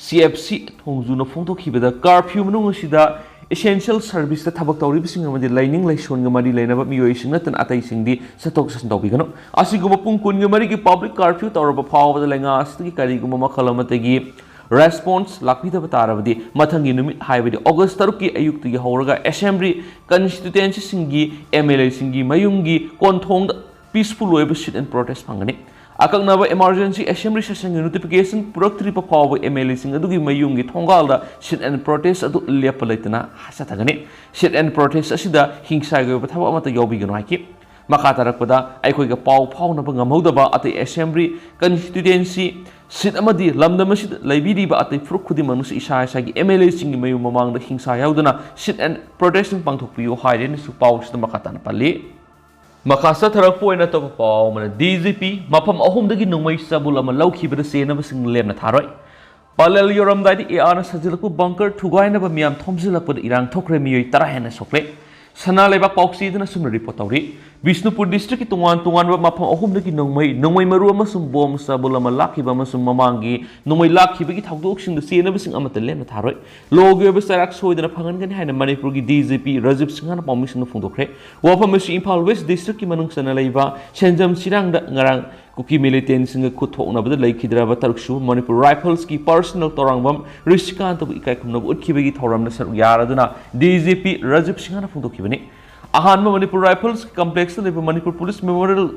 CFC ꯊꯣꯡꯖꯨꯅ ꯐꯣꯡꯗꯣꯛꯈꯤꯕꯗ curfew ꯃꯅꯨꯡ ꯑꯁꯤꯗ Essential service ꯇ ꯊꯕꯛ ꯇꯧꯔꯤꯕꯁꯤꯡ ꯑꯃꯗꯤ ꯂꯥꯏꯅꯤꯡ ꯂꯥꯏꯁꯣꯟꯒ ꯃꯔꯤ ꯂꯩꯅꯕ ꯃꯤꯑꯣꯏꯁꯤꯡ ꯅꯠꯇꯅ ꯑꯇꯩꯁꯤꯡꯗꯤ ꯆꯠꯊꯣꯛ ꯆꯠꯁꯤꯟ ꯇꯧꯕꯤꯒꯅꯨ꯫ ꯑꯁꯤꯒꯨꯝꯕ ꯄꯨꯡ ꯀꯨꯟꯒ ꯃꯔꯤꯒꯤ public curfew ꯇꯧꯔꯕ ꯐꯥꯎꯕꯗ ꯂꯩꯉꯥꯛ ꯑꯁꯤꯗꯒꯤ ꯀꯔꯤꯒꯨꯝꯕ ꯃꯈꯜ ꯑꯃꯠꯇꯒꯤ response ꯂꯥꯛꯄꯤꯗꯕ ꯇꯥꯔꯕꯗꯤ, ꯃꯊꯪꯒꯤ ꯅꯨꯃꯤꯠ, ꯍꯥꯏꯕꯗꯤ August ꯇꯔꯨꯛꯀꯤ ꯑꯌꯨꯛꯇꯒꯤ ꯍꯧꯔꯒ assembly constituency ꯁꯤꯡꯒꯤ M L A ꯁꯤꯡꯒꯤ ꯃꯌꯨꯝꯒꯤ ꯀꯣꯟꯊꯣꯡꯗ peaceful ꯑꯣꯏꯕ sit and protest ꯐꯪꯒꯅꯤ꯫ ꯑꯀꯛꯅꯕ emergency assembly session ꯒꯤ notification ꯄꯨꯔꯛꯇ꯭ꯔꯤꯕ ꯐꯥꯎꯕ M L A ꯁꯤꯡ ꯑꯗꯨꯒꯤ ꯃꯌꯨꯝꯒꯤ ꯊꯣꯡꯒꯥꯜꯗ sit and protest ꯑꯗꯨ ꯂꯦꯞꯄ ꯂꯩꯇꯅ ꯆꯠꯊꯒꯅꯤ꯫ Sit and protest ꯑꯁꯤꯗ ꯍꯤꯡꯁꯥꯒꯤ ꯑꯣꯏꯕ ꯊꯕꯛ ꯑꯃꯠꯇ ꯌꯥꯎꯕꯤꯒꯅꯨ ꯍꯥꯏꯈꯤ꯫ ꯃꯈꯥ ꯇꯥꯔꯛꯄꯗ, ꯑꯩꯈꯣꯏꯒ ꯄꯥꯎ ꯐꯥꯎꯅꯕ ꯉꯝꯍꯧꯗꯕ ꯑꯇꯩ assembly constituency seat ꯑꯃꯗꯤ ꯂꯝꯗꯝ ꯑꯁꯤꯗ ꯂꯩꯕꯤꯔꯤꯕ ꯑꯇꯩ ꯐꯨꯔꯨꯞ ꯈꯨꯗꯤꯡꯃꯛꯅꯁꯨ ꯏꯁꯥ ꯏꯁꯥꯒꯤ M L A ꯁꯤꯡꯒꯤ ꯃꯌꯨꯝ ꯃꯃꯥꯡꯗ ꯍꯤꯡꯁꯥ ꯌꯥꯎꯗꯅ sit and protest ꯁꯤꯡ ꯄꯥꯡꯊꯣꯛꯄꯤꯌꯨ ꯍꯥꯏꯔꯦꯅꯁꯨ ꯄꯥꯎ ꯑꯁꯤꯗ ꯃꯈꯥ ꯇꯥꯅ ꯄꯜꯂꯤ꯫ ꯃꯈꯥ ꯆꯠꯊꯔꯛꯄ ꯑꯣꯏꯅ ꯑꯇꯣꯞꯄ ꯄꯥꯎ ꯑꯃꯅ, D G P ꯃꯐꯝ ꯑꯍꯨꯝꯗꯒꯤ ꯅꯣꯡꯃꯩ ꯆꯥꯕꯨꯜ ꯑꯃ ꯂꯧꯈꯤꯕꯗ ꯆꯦꯟꯅꯕꯁꯤꯡ ꯂꯦꯝꯅ ꯊꯥꯔꯣꯏ꯫ ꯄꯥꯂꯦꯜ ꯌꯧꯔꯝꯗꯥꯏꯗ A R ꯅ ꯁꯥꯖꯤꯜꯂꯛꯄ bunker ꯊꯨꯒꯥꯏꯅꯕ ꯃꯤꯌꯥꯝ ꯊꯣꯝꯖꯤꯜꯂꯛꯄꯗ ꯏꯔꯥꯡ ꯊꯣꯛꯈ꯭ꯔꯦ, ꯃꯤꯑꯣꯏ ꯇꯔꯥ ꯍꯦꯟꯅ ꯁꯣꯛꯂꯦ꯫ ꯁꯅꯥ ꯂꯩꯕꯥꯛ ꯄꯥꯎꯆꯦꯗꯨꯅ ꯑꯁꯨꯝꯅ report ꯇꯧꯔꯤ꯫ ꯕꯤꯁꯅꯨꯄꯨꯔ district ꯀꯤ ꯇꯣꯉꯥꯟ ꯇꯣꯉꯥꯟꯕ ꯃꯐꯝ ꯑꯍꯨꯝꯗꯒꯤ ꯅꯣꯡꯃꯩ, ꯅꯣꯡꯃꯩ ꯃꯔꯨ ꯑꯃꯁꯨꯡ ꯕꯣꯝ ꯆꯥꯕꯨꯜ ꯑꯃ ꯂꯥꯛꯈꯤꯕ ꯑꯃꯁꯨꯡ ꯃꯃꯥꯡꯒꯤ ꯅꯣꯡꯃꯩ ꯂꯥꯛꯈꯤꯕꯒꯤ ꯊꯧꯗꯣꯛꯁꯤꯡꯗ ꯆꯦꯟꯅꯕꯁꯤꯡ ꯑꯃꯠꯇ ꯂꯦꯝꯅ ꯊꯥꯔꯣꯏ꯫ ꯂꯣꯒꯤ ꯑꯣꯏꯕ ꯆꯩꯔꯥꯛ ꯁꯣꯏꯗꯅ ꯐꯪꯍꯟꯒꯅꯤ ꯍꯥꯏꯅ ꯃꯅꯤꯄꯨꯔꯒꯤ D G P ꯔꯥꯖꯤꯕ ꯁꯤꯡꯍꯅ ꯄꯥꯎꯃꯤꯁꯤꯡꯗ ꯐꯣꯡꯗꯣꯛꯈ꯭ꯔꯦ꯫ ꯋꯥꯐꯝ ꯑꯁꯤ ꯏꯝꯐꯥꯜ West district ꯀꯤ ꯃꯅꯨꯡ ꯆꯟꯅ ꯂꯩꯕ ꯁꯦꯟꯖꯝ ꯆꯤꯔꯥꯡꯗ ꯉꯔꯥꯡ ꯀꯨꯀꯤ militant ꯁꯤꯡꯒ ꯈꯨꯠ ꯊꯣꯛꯅꯕꯗ ꯂꯩꯈꯤꯗ꯭ꯔꯕ ꯇꯔꯨꯛꯁꯨꯕ ꯃꯅꯤꯄꯨꯔ Rifles ꯀꯤ personnel ꯇꯧꯔꯥꯡꯕꯝ ꯔꯤꯁꯤꯀꯥꯟꯇꯕꯨ ꯏꯀꯥꯏ ꯈꯨꯝꯅꯕ ꯎꯠꯈꯤꯕꯒꯤ ꯊꯧꯔꯝꯗ ꯁꯔꯨꯛ ꯌꯥꯔꯗꯨꯅ D G P ꯔꯥꯖꯤꯕ ꯁꯤꯡꯍꯅ ꯐꯣꯡꯗꯣꯛꯈꯤꯕꯅꯤ꯫ ꯑꯍꯥꯟꯕ ꯃꯅꯤꯄꯨꯔ Rifles ꯀꯤ complex ꯇ ꯂꯩꯕ ꯃꯅꯤꯄꯨꯔ Police Memorial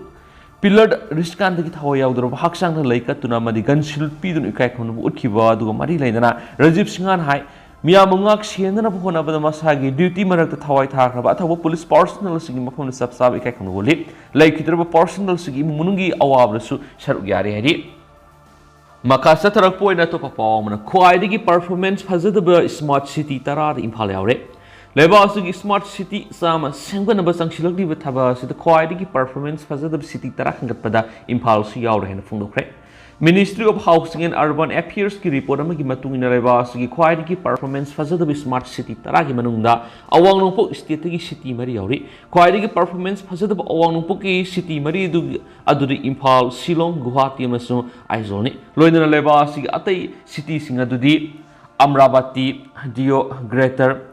Pillar ꯗ ꯔꯤꯁꯤꯀꯥꯟꯇꯒꯤ ꯊꯋꯥꯏ ꯌꯥꯎꯗ꯭ꯔꯕ ꯍꯛꯆꯥꯡꯗ ꯂꯩ ꯀꯠꯇꯨꯅ ꯑꯃꯗꯤ gun shield ꯄꯤꯗꯨꯅ ꯏꯀꯥꯏ ꯈꯨꯝꯅꯕ ꯎꯠꯈꯤꯕ ꯑꯗꯨꯒ ꯃꯔꯤ ꯂꯩꯅꯅ ꯔꯥꯖꯤꯕ ꯁꯤꯡꯍꯅ ꯍꯥꯏ, ꯃꯤꯌꯥꯝꯕꯨ ꯉꯥꯛ ꯁꯦꯟꯅꯅꯕ ꯍꯣꯠꯅꯕꯗ ꯃꯁꯥꯒꯤ duty ꯃꯔꯛꯇ ꯊꯋꯥꯏ ꯊꯥꯈ꯭ꯔꯕ ꯑꯊꯧꯕ police personnel ꯁꯤꯡꯒꯤ ꯃꯐꯝꯗ ꯆꯞ ꯆꯥꯕ ꯏꯀꯥꯏ ꯈꯨꯝꯅꯕ ꯎꯠꯂꯤ꯫ ꯂꯩꯈꯤꯗ꯭ꯔꯕ personnel ꯁꯤꯡꯒꯤ ꯏꯃꯨꯡ ꯃꯅꯨꯡꯒꯤ ꯑꯋꯥꯕꯗꯁꯨ ꯁꯔꯨꯛ ꯌꯥꯔꯤ ꯍꯥꯏꯔꯤ꯫ ꯃꯈꯥ ꯆꯠꯊꯔꯛꯄ ꯑꯣꯏꯅ ꯑꯇꯣꯞꯄ ꯄꯥꯎ ꯑꯃꯅ, ꯈ꯭ꯋꯥꯏꯗꯒꯤ performance ꯐꯖꯗꯕ smart city ꯇꯔꯥꯗ ꯏꯝꯐꯥꯜ ꯌꯥꯎꯔꯦ꯫ ꯂꯩꯕꯥꯛ ꯑꯁꯤꯒꯤ smart city ꯆꯥꯝꯃ ꯁꯦꯝꯒꯠꯅꯕ ꯆꯪꯁꯤꯜꯂꯛꯂꯤꯕ ꯊꯕꯛ ꯑꯁꯤꯗ ꯈ꯭ꯋꯥꯏꯗꯒꯤ performance ꯐꯖꯗꯕ city ꯇꯔꯥ ꯈꯟꯒꯠꯄꯗ ꯏꯝꯐꯥꯜꯁꯨ ꯌꯥꯎꯔꯦ ꯍꯥꯏꯅ ꯐꯣꯡꯗꯣꯛꯈ꯭ꯔꯦ꯫ Ministry of Housing and Urban Affairs ꯀꯤ report ꯑꯃꯒꯤ ꯃꯇꯨꯡ ꯏꯟꯅ, ꯂꯩꯕꯥꯛ ꯑꯁꯤꯒꯤ ꯈ꯭ꯋꯥꯏꯗꯒꯤ performance ꯐꯖꯗꯕ smart city ꯇꯔꯥꯒꯤ ꯃꯅꯨꯡꯗ ꯑꯋꯥꯡ ꯅꯣꯡꯄꯣꯛ state ꯇꯒꯤ city ꯃꯔꯤ ꯌꯥꯎꯔꯤ꯫ ꯈ꯭ꯋꯥꯏꯗꯒꯤ performance ꯐꯖꯗꯕ ꯑꯋꯥꯡ ꯅꯣꯡꯄꯣꯛꯀꯤ city ꯃꯔꯤ ꯑꯗꯨ, ꯑꯗꯨꯗꯤ ꯏꯝꯐꯥꯜ, ꯁꯤꯂꯣꯡ, ꯒꯨꯋꯥꯍꯥꯇꯤ ꯑꯃꯁꯨꯡ ꯑꯥꯏꯖꯣꯜꯅꯤ꯫ ꯂꯣꯏꯅꯅ ꯂꯩꯕꯥꯛ ꯑꯁꯤꯒꯤ ꯑꯇꯩ city ꯁꯤꯡ ꯑꯗꯨꯗꯤ ꯑꯃꯔꯥꯕꯇꯤ, ꯗꯤꯌꯣ, Greater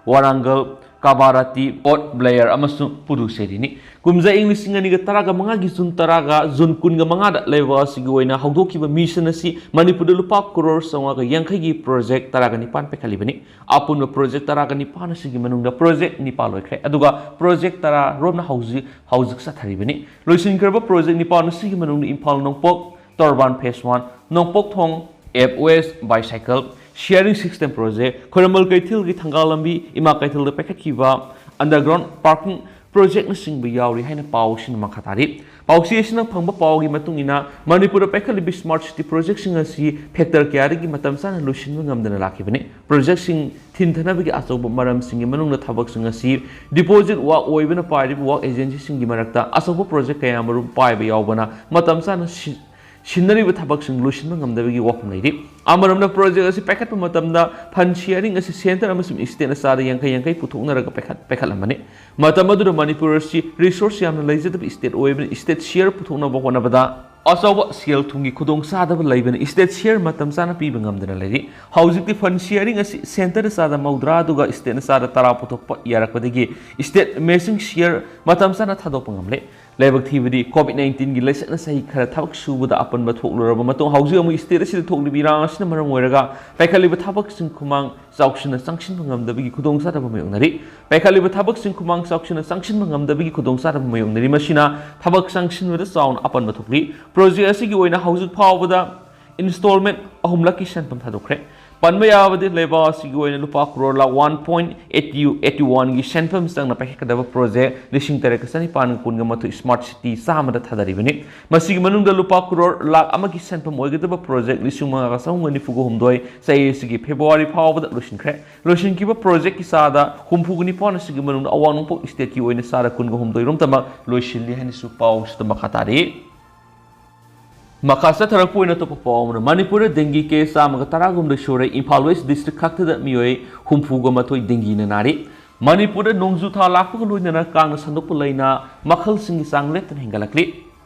ꯋꯥꯔꯥꯡꯒꯜ, ꯀꯥꯕꯥꯔꯥꯇꯤ, ꯄꯣꯔꯠ ꯕ꯭ꯂꯦꯌꯔ ꯑꯃꯁꯨꯡ ꯄꯨꯗꯨꯆꯦꯔꯤꯅꯤ꯫ ꯀꯨꯝꯖꯥ ꯏꯪ ꯂꯤꯁꯤꯡ ꯑꯅꯤꯒ ꯇꯔꯥꯒ ꯃꯉꯥꯒꯤ ꯖꯨꯟ ꯇꯔꯥꯒ ꯖꯨꯟ ꯀꯨꯟꯒ ꯃꯉꯥꯗ ꯂꯩꯕꯥꯛ ꯑꯁꯤꯒꯤ ꯑꯣꯏꯅ ꯍꯧꯗꯣꯛꯈꯤꯕ ꯃꯤꯁꯟ ꯑꯁꯤ ꯃꯅꯤꯄꯨꯔꯗ ꯂꯨꯄꯥ ꯀꯔꯣꯔ ꯆꯥꯝꯃꯉꯥꯒ ꯌꯥꯡꯈꯩꯒꯤ ꯄ꯭ꯔꯣꯖꯦꯛ ꯇꯔꯥꯒ ꯅꯤꯄꯥꯟ ꯄꯥꯏꯈꯠꯂꯤꯕꯅꯤ꯫ ꯑꯄꯨꯟꯕ ꯄ꯭ꯔꯣꯖꯦꯛ ꯇꯔꯥꯒ ꯅꯤꯄꯥꯟ ꯑꯁꯤꯒꯤ ꯃꯅꯨꯡꯗ ꯄ꯭ꯔꯣꯖꯦꯛ ꯅꯤꯄꯥꯟ ꯂꯣꯏꯈ꯭ꯔꯦ, ꯑꯗꯨꯒ ꯄ꯭ꯔꯣꯖꯦꯛ ꯇꯔꯥ ꯔꯣꯝꯅ ꯍꯧꯖꯤꯛ ꯍꯧꯖꯤꯛ ꯆꯠꯊꯔꯤꯕꯅꯤ꯫ ꯂꯣꯏꯁꯤꯟꯈ꯭ꯔꯕ ꯄ꯭ꯔꯣꯖꯦꯛ ꯅꯤꯄꯥꯟ ꯑꯁꯤꯒꯤ ꯃꯅꯨꯡꯗ ꯏꯝꯐꯥꯜ ꯅꯣꯡꯄꯣꯛ ꯇꯣꯔꯕꯥꯟ ꯐꯦꯁ ꯋꯥꯟ, ꯅꯣꯡꯄꯣꯛ ꯊꯣꯡ ꯑꯦꯞ ꯋꯦꯁ bicycle sharing system project, Khwairamband ꯀꯩꯊꯦꯜꯒꯤ ꯊꯪꯒꯥꯜ ꯂꯝꯕꯤ, ꯏꯃꯥ ꯀꯩꯊꯦꯜꯗ ꯄꯥꯏꯈꯠꯈꯤꯕ ꯑꯟꯗꯔꯒ꯭ꯔꯥꯎꯟ ꯄꯥꯔꯀꯤꯡ ꯄ꯭ꯔꯣꯖꯦꯛꯅꯆꯤꯡꯕ ꯌꯥꯎꯔꯤ ꯍꯥꯏꯅ ꯄꯥꯎ ꯑꯁꯤꯅ ꯃꯈꯥ ꯇꯥꯔꯤ꯫ ꯄꯥꯎꯆꯦ ꯑꯁꯤꯅ ꯐꯪꯕ ꯄꯥꯎꯒꯤ ꯃꯇꯨꯡ ꯏꯟꯅ, ꯃꯅꯤꯄꯨꯔꯗ ꯄꯥꯏꯈꯠꯂꯤꯕ ꯁ꯭ꯃꯥꯔꯠ ꯁꯤꯇꯤ ꯄ꯭ꯔꯣꯖꯦꯛꯁꯤꯡ ꯑꯁꯤ ꯐꯦꯛꯇꯔ ꯀꯌꯥꯗꯒꯤ ꯃꯇꯝ ꯆꯥꯅ ꯂꯣꯏꯁꯤꯟꯕ ꯉꯝꯗꯅ ꯂꯥꯛꯈꯤꯕꯅꯤ꯫ ꯄ꯭ꯔꯣꯖꯦꯛꯁꯤꯡ ꯊꯤꯟꯊꯅꯕꯒꯤ ꯑꯆꯧꯕ ꯃꯔꯝꯁꯤꯡꯒꯤ ꯃꯅꯨꯡꯗ ꯊꯕꯛꯁꯤꯡ ꯑꯁꯤ ꯗꯤꯄꯣꯖꯤꯠ ꯋꯥꯛ ꯑꯣꯏꯕꯅ ꯄꯥꯏꯔꯤꯕ ꯋꯥꯛ ꯑꯦꯖꯦꯟꯁꯤꯁꯤꯡꯒꯤ ꯃꯔꯛꯇ ꯑꯆꯧꯕ ꯄ꯭ꯔꯣꯖꯦꯛ ꯀꯌꯥ ꯃꯔꯨꯝ ꯄꯥꯏꯕ ꯌꯥꯎꯕꯅ ꯃꯇꯝ ꯆꯥꯅ ꯁꯤ-, ꯁꯤꯟꯅꯔꯤꯕ ꯊꯕꯛꯁꯤꯡ ꯂꯣꯏꯁꯤꯟꯕ ꯉꯝꯗꯕꯒꯤ ꯋꯥꯐꯝ ꯂꯩꯔꯤ꯫ ꯑꯃꯔꯣꯝꯗ, ꯄ꯭ꯔꯣꯖꯦꯛ ꯑꯁꯤ ꯄꯥꯏꯈꯠꯄ ꯃꯇꯝꯗ ꯐꯟ ꯁꯤꯌꯔꯤꯡ ꯑꯁꯤ ꯁꯦꯟꯇꯔ ꯑꯃꯁꯨꯡ ꯏꯁꯇꯦꯠꯅ ꯆꯥꯗ ꯌꯥꯡꯈꯩ ꯌꯥꯡꯈꯩ ꯄꯨꯊꯣꯛꯅꯔꯒ ꯄꯥꯏꯈꯠ-, ꯄꯥꯏꯈꯠꯂꯝꯕꯅꯤ꯫ ꯃꯇꯝ ꯑꯗꯨꯗ ꯃꯅꯤꯄꯨꯔ ꯑꯁꯤ ꯔꯤꯁꯣꯔꯁ ꯌꯥꯝꯅ ꯂꯩꯖꯗꯕ ꯏꯁꯇꯦꯠ ꯑꯣꯏꯕꯅ, ꯏꯁꯇꯦꯠ ꯁꯤꯌꯔ ꯄꯨꯊꯣꯛꯅꯕ ꯍꯣꯠꯅꯕꯗ ꯑꯆꯧꯕ ꯁꯦꯜ ꯊꯨꯝꯒꯤ ꯈꯨꯗꯣꯡꯆꯥꯗꯕ ꯂꯩꯕꯅ, ꯏꯁꯇꯦꯠ ꯁꯤꯌꯔ ꯃꯇꯝ ꯆꯥꯅ ꯄꯤꯕ ꯉꯝꯗꯅ ꯂꯩꯔꯤ꯫ ꯍꯧꯖꯤꯛꯇꯤ ꯐꯟ ꯁꯤꯌꯔꯤꯡ ꯑꯁꯤ ꯁꯦꯟꯇꯔꯗ ꯆꯥꯗ ꯃꯧꯗ꯭ꯔꯥ ꯑꯗꯨꯒ ꯏꯁꯇꯦꯠꯅ ꯆꯥꯗ ꯇꯔꯥ ꯄꯨꯊꯣꯛꯄ ꯌꯥꯔꯛꯄꯗꯒꯤ ꯏꯁꯇꯦꯠ ꯃꯦꯆꯤꯡ ꯁꯤꯌꯔ ꯃꯇꯝ ꯆꯥꯅ ꯊꯥꯗꯣꯛꯄ ꯉꯝꯂꯦ꯫ ꯂꯥꯏꯕꯛ ꯊꯤꯕꯗꯤ, ꯀꯣꯚꯤꯗ ꯅꯥꯏꯟꯇꯤꯟꯒꯤ ꯂꯥꯏꯆꯠꯅ ꯆꯍꯤ ꯈꯔ ꯊꯕꯛ ꯁꯨꯕꯗ ꯑꯄꯟꯕ ꯊꯣꯛꯂꯨꯔꯕ ꯃꯇꯨꯡ, ꯍꯧꯖꯤꯛ ꯑꯃꯨꯛ ꯏꯁꯇꯦꯠ ꯑꯁꯤꯗ ꯊꯣꯛꯂꯤꯕ ꯏꯔꯥꯡ ꯑꯁꯤꯅ ꯃꯔꯝ ꯑꯣꯏꯔꯒ ꯄꯥꯏꯈꯠꯂꯤꯕ ꯊꯕꯛꯁꯤꯡ ꯈꯨꯃꯥꯡ ꯆꯥꯎꯁꯤꯟꯅ ꯆꯪꯁꯤꯟꯕ ꯉꯝꯗꯕꯒꯤ ꯈꯨꯗꯣꯡꯆꯥꯗꯕ ꯃꯥꯌꯣꯛꯅꯔꯤ꯫ ꯄꯥꯏꯈꯠꯂꯤꯕ ꯊꯕꯛꯁꯤꯡ ꯈꯨꯃꯥꯡ ꯆꯥꯎꯁꯤꯟꯅ ꯆꯪꯁꯤꯟꯕ ꯉꯝꯗꯕꯒꯤ ꯈꯨꯗꯣꯡꯆꯥꯗꯕ ꯃꯥꯌꯣꯛꯅꯔꯤ꯫ ꯃꯁꯤꯅ ꯊꯕꯛ ꯆꯪꯁꯤꯟꯕꯗ ꯆꯥꯎꯅ ꯑꯄꯟꯕ ꯊꯣꯛꯂꯤ꯫ ꯄ꯭ꯔꯣꯖꯦꯛ ꯑꯁꯤꯒꯤ ꯑꯣꯏꯅ ꯍꯧꯖꯤꯛ ꯐꯥꯎꯕꯗ ꯏꯟꯁꯇꯣꯜꯃꯦꯟ ꯑꯍꯨꯝꯂꯛꯀꯤ ꯁꯦꯟꯐꯝ ꯊꯥꯗꯣꯛꯈ꯭ꯔꯦ꯫ ꯄꯟꯕ ꯌꯥꯕꯗꯤ, ꯂꯩꯕꯥꯛ ꯑꯁꯤꯒꯤ ꯑꯣꯏꯅ ꯂꯨꯄꯥ crore lakh one point eighty, eighty ꯋꯥꯟꯒꯤ ꯁꯦꯟꯐꯝ ꯆꯪꯅ ꯄꯥꯏꯈꯠꯀꯗꯕ ꯄ꯭ꯔꯣꯖꯦꯛ ꯂꯤꯁꯤꯡ ꯇꯔꯦꯠꯀ ꯆꯅꯤꯄꯥꯟꯒ ꯀꯨꯟꯒ ꯃꯥꯊꯣꯏ ꯁ꯭ꯃꯥꯔꯠ ꯁꯤꯇꯤ ꯆꯥꯝꯃꯗ ꯊꯥꯗꯔꯤꯕꯅꯤ꯫ ꯃꯁꯤꯒꯤ ꯃꯅꯨꯡꯗ ꯂꯨꯄꯥ ꯀ꯭ꯔꯣꯔ ꯂꯥꯈ ꯑꯃꯒꯤ ꯁꯦꯟꯐꯝ ꯑꯣꯏꯒꯗꯕ ꯄ꯭ꯔꯣꯖꯦꯛ ꯂꯤꯁꯤꯡ ꯃꯉꯥꯒ ꯆꯍꯨꯝꯒ ꯅꯤꯐꯨꯒ ꯍꯨꯝꯗꯣꯏ ꯆꯍꯤ ꯑꯁꯤꯒꯤ ꯐꯦꯕ꯭ꯔꯨꯋꯥꯔꯤ ꯐꯥꯎꯕꯗ ꯂꯣꯏꯁꯤꯟꯈ꯭ꯔꯦ꯫ ꯂꯣꯏꯁꯤꯟꯈꯤꯕ ꯄ꯭ꯔꯣꯖꯦꯛꯀꯤ ꯆꯥꯗ ꯍꯨꯝꯐꯨꯒ ꯅꯤꯄꯥꯟ ꯑꯁꯤꯒꯤ ꯃꯅꯨꯡꯗ ꯑꯋꯥꯡ ꯅꯣꯡꯄꯣꯛ ꯏꯁꯇꯦꯠꯀꯤ ꯑꯣꯏꯅ ꯆꯥꯗ ꯀꯨꯟꯒ ꯍꯨꯝꯗꯣꯏ ꯔꯣꯝꯇꯃꯛ ꯂꯣꯏꯁꯤꯜꯂꯤ ꯍꯥꯏꯅꯁꯨ ꯄꯥꯎꯁꯤꯗ ꯃꯈꯥ ꯇꯥꯔꯤ꯫ ꯃꯈꯥ ꯆꯠꯊꯔꯛꯄ ꯑꯣꯏꯅ ꯑꯇꯣꯞꯄ ꯄꯥꯎ ꯑꯃꯅ, ꯃꯅꯤꯄꯨꯔꯗ ꯗꯦꯡꯒꯤ ꯀꯦꯁ ꯆꯥꯝꯃꯒ ꯇꯔꯥꯍꯨꯝꯗꯣꯏ ꯁꯨꯔꯦ꯫ ꯏꯝꯐꯥꯜ ꯋꯦꯁ ꯗꯤꯁꯇ꯭ꯔꯤꯛ ꯈꯛꯇꯗ ꯃꯤꯑꯣꯏ ꯍꯨꯝꯐꯨꯒ ꯃꯥꯊꯣꯏ ꯗꯦꯡꯒꯤꯅ ꯅꯥꯔꯤ꯫ ꯃꯅꯤꯄꯨꯔꯗ ꯅꯣꯡꯖꯨ ꯊꯥ ꯂꯥꯛꯄꯒ ꯂꯣꯏꯅꯅ ꯀꯥꯡꯅ ꯁꯟꯗꯣꯛꯄ ꯂꯩꯅ ꯃꯈꯜꯁꯤꯡꯒꯤ ꯆꯥꯡ ꯂꯦꯞꯇꯅ ꯍꯦꯟꯒꯠꯂꯛꯂꯤ꯫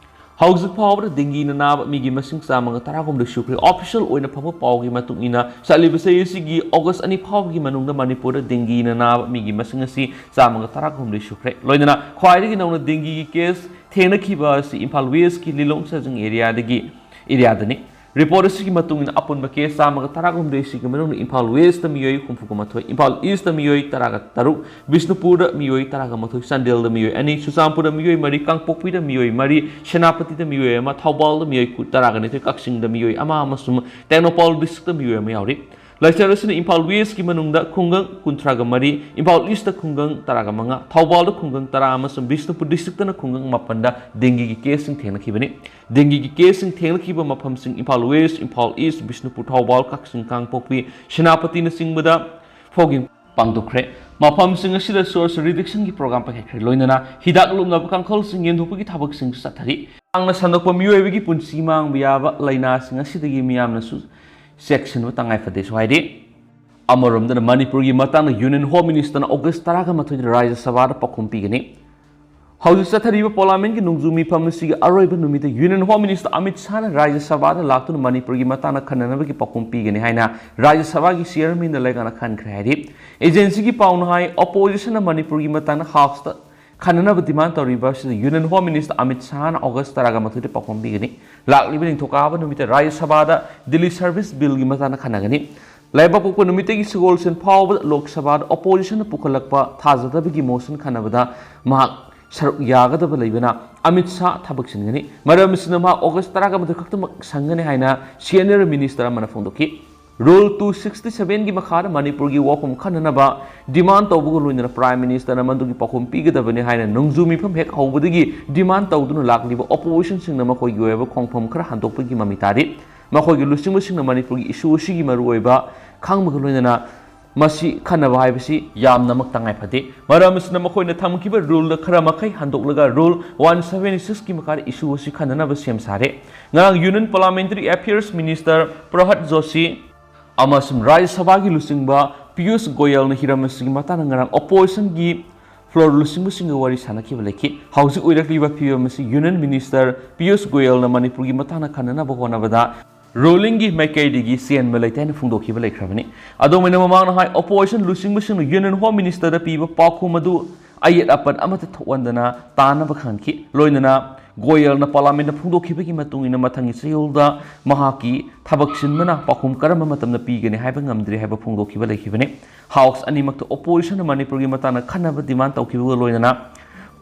ꯍꯧꯖꯤꯛ ꯐꯥꯎꯕꯗ ꯗꯦꯡꯒꯤꯅ ꯅꯥꯕ ꯃꯤꯒꯤ ꯃꯁꯤꯡ ꯆꯥꯝꯃꯒ ꯇꯔꯥꯍꯨꯝꯗꯣꯏ ꯁꯨꯈ꯭ꯔꯦ꯫ Official ꯑꯣꯏꯅ ꯐꯪꯕ ꯄꯥꯎꯒꯤ ꯃꯇꯨꯡ ꯏꯟꯅ, ꯆꯠꯂꯤꯕ ꯆꯍꯤ ꯑꯁꯤꯒꯤ August ꯑꯅꯤ ꯐꯥꯎꯕꯒꯤ ꯃꯅꯨꯡꯗ ꯃꯅꯤꯄꯨꯔꯗ ꯗꯦꯡꯒꯤꯅ ꯅꯥꯕ ꯃꯤꯒꯤ ꯃꯁꯤꯡ ꯑꯁꯤ ꯆꯥꯝꯃꯒ ꯇꯔꯥꯍꯨꯝꯗꯣꯏ ꯁꯨꯈ꯭ꯔꯦ꯫ ꯂꯣꯏꯅꯅ ꯈ꯭ꯋꯥꯏꯗꯒꯤ ꯅꯧꯅ ꯗꯦꯡꯒꯤꯒꯤ case ꯊꯦꯡꯅꯈꯤꯕ ꯑꯁꯤ ꯏꯝꯐꯥꯜ Westꯀꯤ ꯂꯤꯂꯣꯡ ꯁꯥꯖꯤꯡ areaꯗꯒꯤ, areaꯗꯅꯤ꯫ Report ꯑꯁꯤꯒꯤ ꯃꯇꯨꯡ ꯏꯟꯅ, ꯑꯄꯨꯟꯕ case ꯆꯥꯝꯃꯒ ꯇꯔꯥꯍꯨꯝꯗꯣꯏꯁꯤꯒꯤ ꯃꯅꯨꯡꯗ ꯏꯝꯐꯥꯜ Westꯇ ꯃꯤꯑꯣꯏ ꯍꯨꯝꯐꯨꯒ ꯃꯥꯊꯣꯏ, ꯏꯝꯐꯥꯜ Eastꯇ ꯃꯤꯑꯣꯏ ꯇꯔꯥꯒ ꯇꯔꯨꯛ, ꯕꯤꯁꯅꯨꯄꯨꯔꯗ ꯃꯤꯑꯣꯏ ꯇꯔꯥꯒ ꯃꯥꯊꯣꯏ, ꯆꯥꯟꯗꯦꯜꯗ ꯃꯤꯑꯣꯏ ꯑꯅꯤ, ꯆꯨꯔꯆꯥꯟꯄꯨꯔꯗ ꯃꯤꯑꯣꯏ ꯃꯔꯤ, ꯀꯥꯡꯄꯣꯛꯄꯤꯗ ꯃꯤꯑꯣꯏ ꯃꯔꯤ, ꯁꯦꯅꯥꯄꯇꯤꯗ ꯃꯤꯑꯣꯏ ꯑꯃ, ꯊꯧꯕꯥꯜꯗ ꯃꯤꯑꯣꯏ ꯀꯨ-, ꯇꯔꯥꯒ ꯅꯤꯊꯣꯏ, ꯀꯛꯆꯤꯡꯗ ꯃꯤꯑꯣꯏ ꯑꯃ ꯑꯃꯁꯨꯡ ꯇꯦꯡꯅꯧꯄꯜ districtꯇ ꯃꯤꯑꯣꯏ ꯑꯃ ꯌꯥꯎꯔꯤ꯫ ꯂꯥꯏꯆꯠ ꯑꯁꯤꯅ ꯏꯝꯐꯥꯜ Westꯀꯤ ꯃꯅꯨꯡꯗ ꯈꯨꯡꯒꯪ ꯀꯨꯟꯊ꯭ꯔꯥꯒ ꯃꯔꯤ, ꯏꯝꯐꯥꯜ Eastꯇ ꯈꯨꯡꯒꯪ ꯇꯔꯥꯒ ꯃꯉꯥ, ꯊꯧꯕꯥꯜꯗ ꯈꯨꯡꯒꯪ ꯇꯔꯥ ꯑꯃꯁꯨꯡ ꯕꯤꯁꯅꯨꯄꯨꯔ districtꯇꯅ ꯈꯨꯡꯒꯪ ꯃꯥꯄꯟꯗ ꯗꯦꯡꯒꯤꯒꯤ caseꯁꯤꯡ ꯊꯦꯡꯅꯈꯤꯕꯅꯤ꯫ ꯗꯦꯡꯒꯤꯒꯤ caseꯁꯤꯡ ꯊꯦꯡꯅꯈꯤꯕ ꯃꯐꯝꯁꯤꯡ ꯏꯝꯐꯥꯜ West, ꯏꯝꯐꯥꯜ East, ꯕꯤꯁꯅꯨꯄꯨꯔ, ꯊꯧꯕꯥꯜ, ꯀꯛꯆꯤꯡ, ꯀꯥꯡꯄꯣꯛꯄꯤ, ꯁꯦꯅꯥꯄꯇꯤꯅꯆꯤꯡꯕꯗ ꯐꯥꯎꯒꯤ ꯄꯥꯡꯊꯣꯛꯈ꯭ꯔꯦ꯫ ꯃꯐꯝꯁꯤꯡ ꯑꯁꯤꯗ source reductionꯒꯤ program ꯄꯥꯏꯈꯠꯈ꯭ꯔꯦ꯫ ꯂꯣꯏꯅꯅ ꯍꯤꯗꯥꯛ ꯂꯨꯞꯅꯕ ꯀꯥꯡꯈꯜꯁꯤꯡ ꯌꯦꯟꯊꯣꯛꯄꯒꯤ ꯊꯕꯛꯁꯤꯡꯁꯨ ꯆꯠꯊꯔꯤ꯫ ꯍꯛꯆꯥꯡꯅ ꯁꯟꯗꯣꯛꯄ ꯃꯤꯑꯣꯏꯕꯒꯤ ꯄꯨꯟꯁꯤ ꯃꯥꯡꯕ ꯌꯥꯕ ꯂꯥꯏꯅꯥꯁꯤꯡ ꯑꯁꯤꯗꯒꯤ ꯃꯤꯌꯥꯝꯅꯁꯨ ꯆꯦꯛꯁꯤꯟꯕ ꯇꯉꯥꯏ ꯐꯗꯦꯁꯨ ꯍꯥꯏꯔꯤ꯫ ꯑꯃꯔꯣꯝꯗꯅ ꯃꯅꯤꯄꯨꯔꯒꯤ ꯃꯇꯥꯡꯗ Union Home Ministerꯅ August ꯇꯔꯥꯒ ꯃꯥꯊꯣꯏꯗ ꯔꯥꯖ꯭ꯌ ꯁꯚꯥꯗ ꯄꯥꯎꯈꯨꯝ ꯄꯤꯒꯅꯤ꯫ ꯍꯧꯖꯤꯛ ꯆꯠꯊꯔꯤꯕ Parliamentꯀꯤ ꯅꯣꯡꯖꯨ ꯃꯤꯐꯝ ꯑꯁꯤꯒꯤ ꯑꯔꯣꯏꯕ ꯅꯨꯃꯤꯠꯇ Union Home Minister ꯑꯃꯤꯠ ꯁꯥꯍꯅ ꯔꯥꯖ꯭ꯌ ꯁꯚꯥꯗ ꯂꯥꯛꯇꯨꯅ ꯃꯅꯤꯄꯨꯔꯒꯤ ꯃꯇꯥꯡꯗ ꯈꯟꯅꯅꯕꯒꯤ ꯄꯥꯎꯈꯨꯝ ꯄꯤꯒꯅꯤ ꯍꯥꯏꯅ ꯔꯥꯖ꯭ꯌ ꯁꯚꯥꯒꯤ Chairmanꯗ ꯂꯩꯉꯥꯛꯅ ꯈꯟꯈ꯭ꯔꯦ ꯍꯥꯏꯔꯤ꯫ Agencyꯒꯤ ꯄꯥꯎꯅ ꯍꯥꯏ, Oppositionꯅ ꯃꯅꯤꯄꯨꯔꯒꯤ ꯃꯇꯥꯡꯗ Houseꯇ ꯈꯟꯅꯅꯕ demand ꯇꯧꯔꯤꯕ ꯑꯁꯤꯗ Union Home Minister Amit ꯁꯥꯍꯅ August ꯇꯔꯥꯒ ꯃꯥꯊꯣꯏꯗ ꯄꯥꯎꯈꯨꯝ ꯄꯤꯒꯅꯤ꯫ ꯂꯥꯛꯂꯤꯕ ꯅꯤꯡꯊꯧꯀꯥꯕ ꯅꯨꯃꯤꯠꯇ ꯔꯥꯖ꯭ꯌ ꯁꯚꯥꯗ Delhi Service Billꯒꯤ ꯃꯇꯥꯡꯗ ꯈꯟꯅꯒꯅꯤ꯫ ꯂꯩꯕꯥꯛꯄꯣꯛꯄ ꯅꯨꯃꯤꯠꯇꯒꯤ ꯁꯒꯣꯜꯁꯦꯟ ꯐꯥꯎꯕꯗ ꯂꯣꯛ ꯁꯚꯥꯗ Oppositionꯅ ꯄꯨꯈꯠꯂꯛꯄ ꯊꯥꯖꯗꯕꯒꯤ motion ꯈꯟꯅꯕꯗ ꯃꯍꯥꯛ ꯁꯔꯨꯛ ꯌꯥꯒꯗꯕ ꯂꯩꯕꯅ ꯑꯃꯤꯠ ꯁꯥꯍ ꯊꯕꯛ ꯆꯤꯟꯒꯅꯤ꯫ ꯃꯔꯝ ꯑꯁꯤꯅ ꯃꯍꯥꯛ August ꯇꯔꯥꯒ ꯃꯥꯊꯣꯏ ꯈꯛꯇꯃꯛ ꯁꯪꯒꯅꯤ ꯍꯥꯏꯅ Senior Minister ꯑꯃꯅ ꯐꯣꯡꯗꯣꯛꯈꯤ꯫ Rule two sixty sevenꯒꯤ ꯃꯈꯥꯗ ꯃꯅꯤꯄꯨꯔꯒꯤ ꯋꯥꯐꯝ ꯈꯟꯅꯅꯕ demand ꯇꯧꯕꯒ ꯂꯣꯏꯅꯅ Prime Ministerꯅ ꯃꯗꯨꯒꯤ ꯄꯥꯎꯈꯨꯝ ꯄꯤꯒꯗꯕꯅꯤ ꯍꯥꯏꯅ ꯅꯣꯡꯖꯨ ꯃꯤꯐꯝ ꯍꯦꯛ ꯍꯧꯕꯗꯒꯤ demand ꯇꯧꯗꯨꯅ ꯂꯥꯛꯂꯤꯕ Oppositionꯁꯤꯡꯅ ꯃꯈꯣꯏꯒꯤ ꯑꯣꯏꯕ ꯈꯣꯡꯐꯝ ꯈꯔ ꯍꯟꯗꯣꯛꯄꯒꯤ ꯃꯃꯤ ꯇꯥꯔꯤ꯫ ꯃꯈꯣꯏꯒꯤ ꯂꯨꯆꯤꯡꯕꯁꯤꯡꯅ ꯃꯅꯤꯄꯨꯔꯒꯤ issue ꯑꯁꯤꯒꯤ ꯃꯔꯨꯑꯣꯏꯕ ꯈꯪꯕꯒ ꯂꯣꯏꯅꯅ ꯃꯁꯤ ꯈꯟꯅꯕ ꯍꯥꯏꯕꯁꯤ ꯌꯥꯝꯅꯃꯛ ꯇꯉꯥꯏ ꯐꯗꯦ꯫ ꯃꯔꯝ ꯑꯁꯤꯅ ꯃꯈꯣꯏꯅ ꯊꯝꯈꯤꯕ ruleꯗ ꯈꯔ ꯃꯈꯩ ꯍꯟꯗꯣꯛꯂꯒ Rule one seventy sixꯀꯤ ꯃꯈꯥꯗ issue ꯑꯁꯤ ꯈꯟꯅꯅꯕ ꯁꯦꯝ ꯁꯥꯔꯦ꯫ ꯉꯔꯥꯡ Union Parliamentary Affairs Minister ꯄ꯭ꯔꯍꯠ Joshi ꯑꯃꯁꯨꯡ ꯔꯥꯖ꯭ꯌ ꯁꯚꯥꯒꯤ ꯂꯨꯆꯤꯡꯕ ꯄꯤꯌꯨꯁ ꯒꯣꯌꯜꯅ ꯍꯤꯔꯝ ꯑꯁꯤꯒꯤ ꯃꯇꯥꯡꯗ ꯉꯔꯥꯡ Oppositionꯒꯤ ꯐ꯭ꯂꯣꯔ ꯂꯨꯆꯤꯡꯕꯁꯤꯡꯒ ꯋꯥꯔꯤ ꯁꯥꯟꯅꯈꯤꯕ ꯂꯩꯈꯤ꯫ ꯍꯧꯖꯤꯛ ꯑꯣꯏꯔꯛꯂꯤꯕ ꯐꯤꯕꯝ ꯑꯁꯤ ꯌꯨꯅꯤꯌꯟ ꯃꯤꯅꯤꯁꯇꯔ ꯄꯤꯌꯨꯁ ꯒꯣꯌꯜꯅ ꯃꯅꯤꯄꯨꯔꯒꯤ ꯃꯇꯥꯡꯗ ꯈꯟꯅꯅꯕ ꯍꯣꯠꯅꯕꯗ ꯔꯨꯂꯤꯡꯒꯤ ꯃꯥꯏꯀꯩꯗꯒꯤ ꯆꯦꯟꯕ ꯂꯩꯇꯦ ꯍꯥꯏꯅ ꯐꯣꯡꯗꯣꯛꯈꯤꯕ ꯂꯩꯈ꯭ꯔꯕꯅꯤ꯫ ꯑꯗꯨꯝ ꯑꯣꯏꯅ ꯃꯃꯥꯡꯅ ꯍꯥꯏ, ꯑꯣꯄꯣꯖꯤꯁꯟ ꯂꯨꯆꯤꯡꯕꯁꯤꯡꯅ ꯌꯨꯅꯤꯌꯟ ꯍꯣꯝ ꯃꯤꯅꯤꯁꯇꯔꯗ ꯄꯤꯕ ꯄꯥꯎꯈꯨꯝ ꯑꯗꯨ ꯑꯌꯦꯠ ꯑꯄꯟ ꯑꯃꯠꯇ ꯊꯣꯛꯍꯟꯗꯅ ꯇꯥꯅꯕ ꯈꯪꯈꯤ꯫ ꯂꯣꯏꯅꯅ ꯒꯣꯌꯜꯅ ꯄꯥꯔꯂꯥꯃꯦꯟꯗ ꯐꯣꯡꯗꯣꯛꯈꯤꯕꯒꯤ ꯃꯇꯨꯡ ꯏꯟꯅ ꯃꯊꯪꯒꯤ ꯆꯌꯣꯜꯗ ꯃꯍꯥꯛꯀꯤ ꯊꯕꯛ ꯁꯤꯟꯕꯅ ꯄꯥꯎꯈꯨꯝ ꯀꯔꯝꯕ ꯃꯇꯝꯗ ꯄꯤꯒꯅꯤ ꯍꯥꯏꯕ ꯉꯝꯗ꯭ꯔꯤ ꯍꯥꯏꯕ ꯐꯣꯡꯗꯣꯛꯈꯤꯕ ꯂꯩꯈꯤꯕꯅꯤ꯫ ꯍꯥꯎꯁ ꯑꯅꯤꯃꯛꯇ ꯑꯣꯄꯣꯖꯤꯁꯟꯅ ꯃꯅꯤꯄꯨꯔꯒꯤ ꯃꯇꯥꯡꯗ ꯈꯟꯅꯕ ꯗꯤꯃꯥꯟ ꯇꯧꯈꯤꯕꯒ ꯂꯣꯏꯅꯅ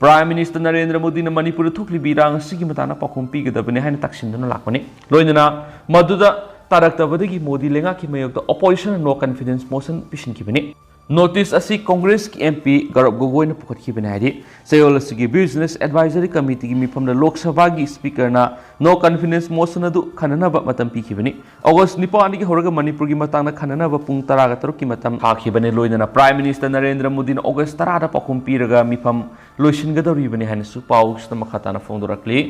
ꯄ꯭ꯔꯥꯏꯝ ꯃꯤꯅꯤꯁꯇꯔ ꯅꯔꯦꯟꯗ꯭ꯔ ꯃꯣꯗꯤꯅ ꯃꯅꯤꯄꯨꯔꯗ ꯊꯣꯛꯂꯤꯕ ꯏꯔꯥꯡ ꯑꯁꯤꯒꯤ ꯃꯇꯥꯡꯗ ꯄꯥꯎꯈꯨꯝ ꯄꯤꯒꯗꯕꯅꯤ ꯍꯥꯏꯅ ꯇꯛꯁꯤꯟꯗꯨꯅ ꯂꯥꯛꯄꯅꯤ꯫ ꯂꯣꯏꯅꯅ ꯃꯗꯨꯗ ꯇꯥꯔꯛꯇꯕꯗꯒꯤ ꯃꯣꯗꯤ ꯂꯩꯉꯥꯛꯀꯤ ꯃꯥꯌꯣꯛꯇ ꯑꯣꯄꯣꯖꯤꯁꯟꯅ ꯅꯣ ꯀꯟꯐꯤꯗꯦꯟꯁ ꯃꯣꯁꯟ ꯄꯤꯁꯤꯟꯈꯤꯕꯅꯤ꯫ ꯅꯣꯇꯤꯁ ꯑꯁꯤ ꯀꯣꯡꯒ꯭ꯔꯦꯁꯀꯤ ꯑꯦꯝ ꯄꯤ ꯒꯧꯔꯕ ꯒꯣꯒꯣꯏꯅ ꯄꯨꯈꯠꯈꯤꯕꯅꯤ ꯍꯥꯏꯔꯤ꯫ ꯆꯌꯣꯜ ꯑꯁꯤꯒꯤ ꯕꯤꯖꯤꯅꯦꯁ ꯑꯦꯗꯚꯥꯏꯖꯔꯤ ꯀꯃꯤꯇꯤꯒꯤ ꯃꯤꯐꯝꯗ ꯂꯣꯛ ꯁꯚꯥꯒꯤ ꯁ꯭ꯄꯤꯀꯔꯅ ꯅꯣ ꯀꯟꯐꯤꯗꯦꯟꯁ ꯃꯣꯁꯟ ꯑꯗꯨ ꯈꯟꯅꯅꯕ ꯃꯇꯝ ꯄꯤꯈꯤꯕꯅꯤ꯫ ꯑꯣꯒꯁ ꯅꯤꯄꯥꯟꯗꯒꯤ ꯍꯧꯔꯒ ꯃꯅꯤꯄꯨꯔꯒꯤ ꯃꯇꯥꯡꯗ ꯈꯟꯅꯅꯕ ꯄꯨꯡ ꯇꯔꯥꯒ ꯇꯔꯨꯛꯀꯤ ꯃꯇꯝ ꯊꯥꯈꯤꯕꯅꯤ꯫ ꯂꯣꯏꯅꯅ ꯄ꯭ꯔꯥꯏꯝ ꯃꯤꯅꯤꯁꯇꯔ ꯅꯔꯦꯟꯗ꯭ꯔ ꯃꯣꯗꯤꯅ ꯑꯣꯒꯁ ꯇꯔꯥꯗ ꯄꯥꯎꯈꯨꯝ ꯄꯤꯔꯒ ꯃꯤꯐꯝ ꯂꯣꯏꯁꯤꯟꯒꯗꯧꯔꯤꯕꯅꯤ ꯍꯥꯏꯅꯁꯨ ꯄꯥꯎꯁꯤꯗ ꯃꯈꯥ ꯇꯥꯅ ꯐꯣꯡꯗꯣꯔꯛꯂꯤ꯫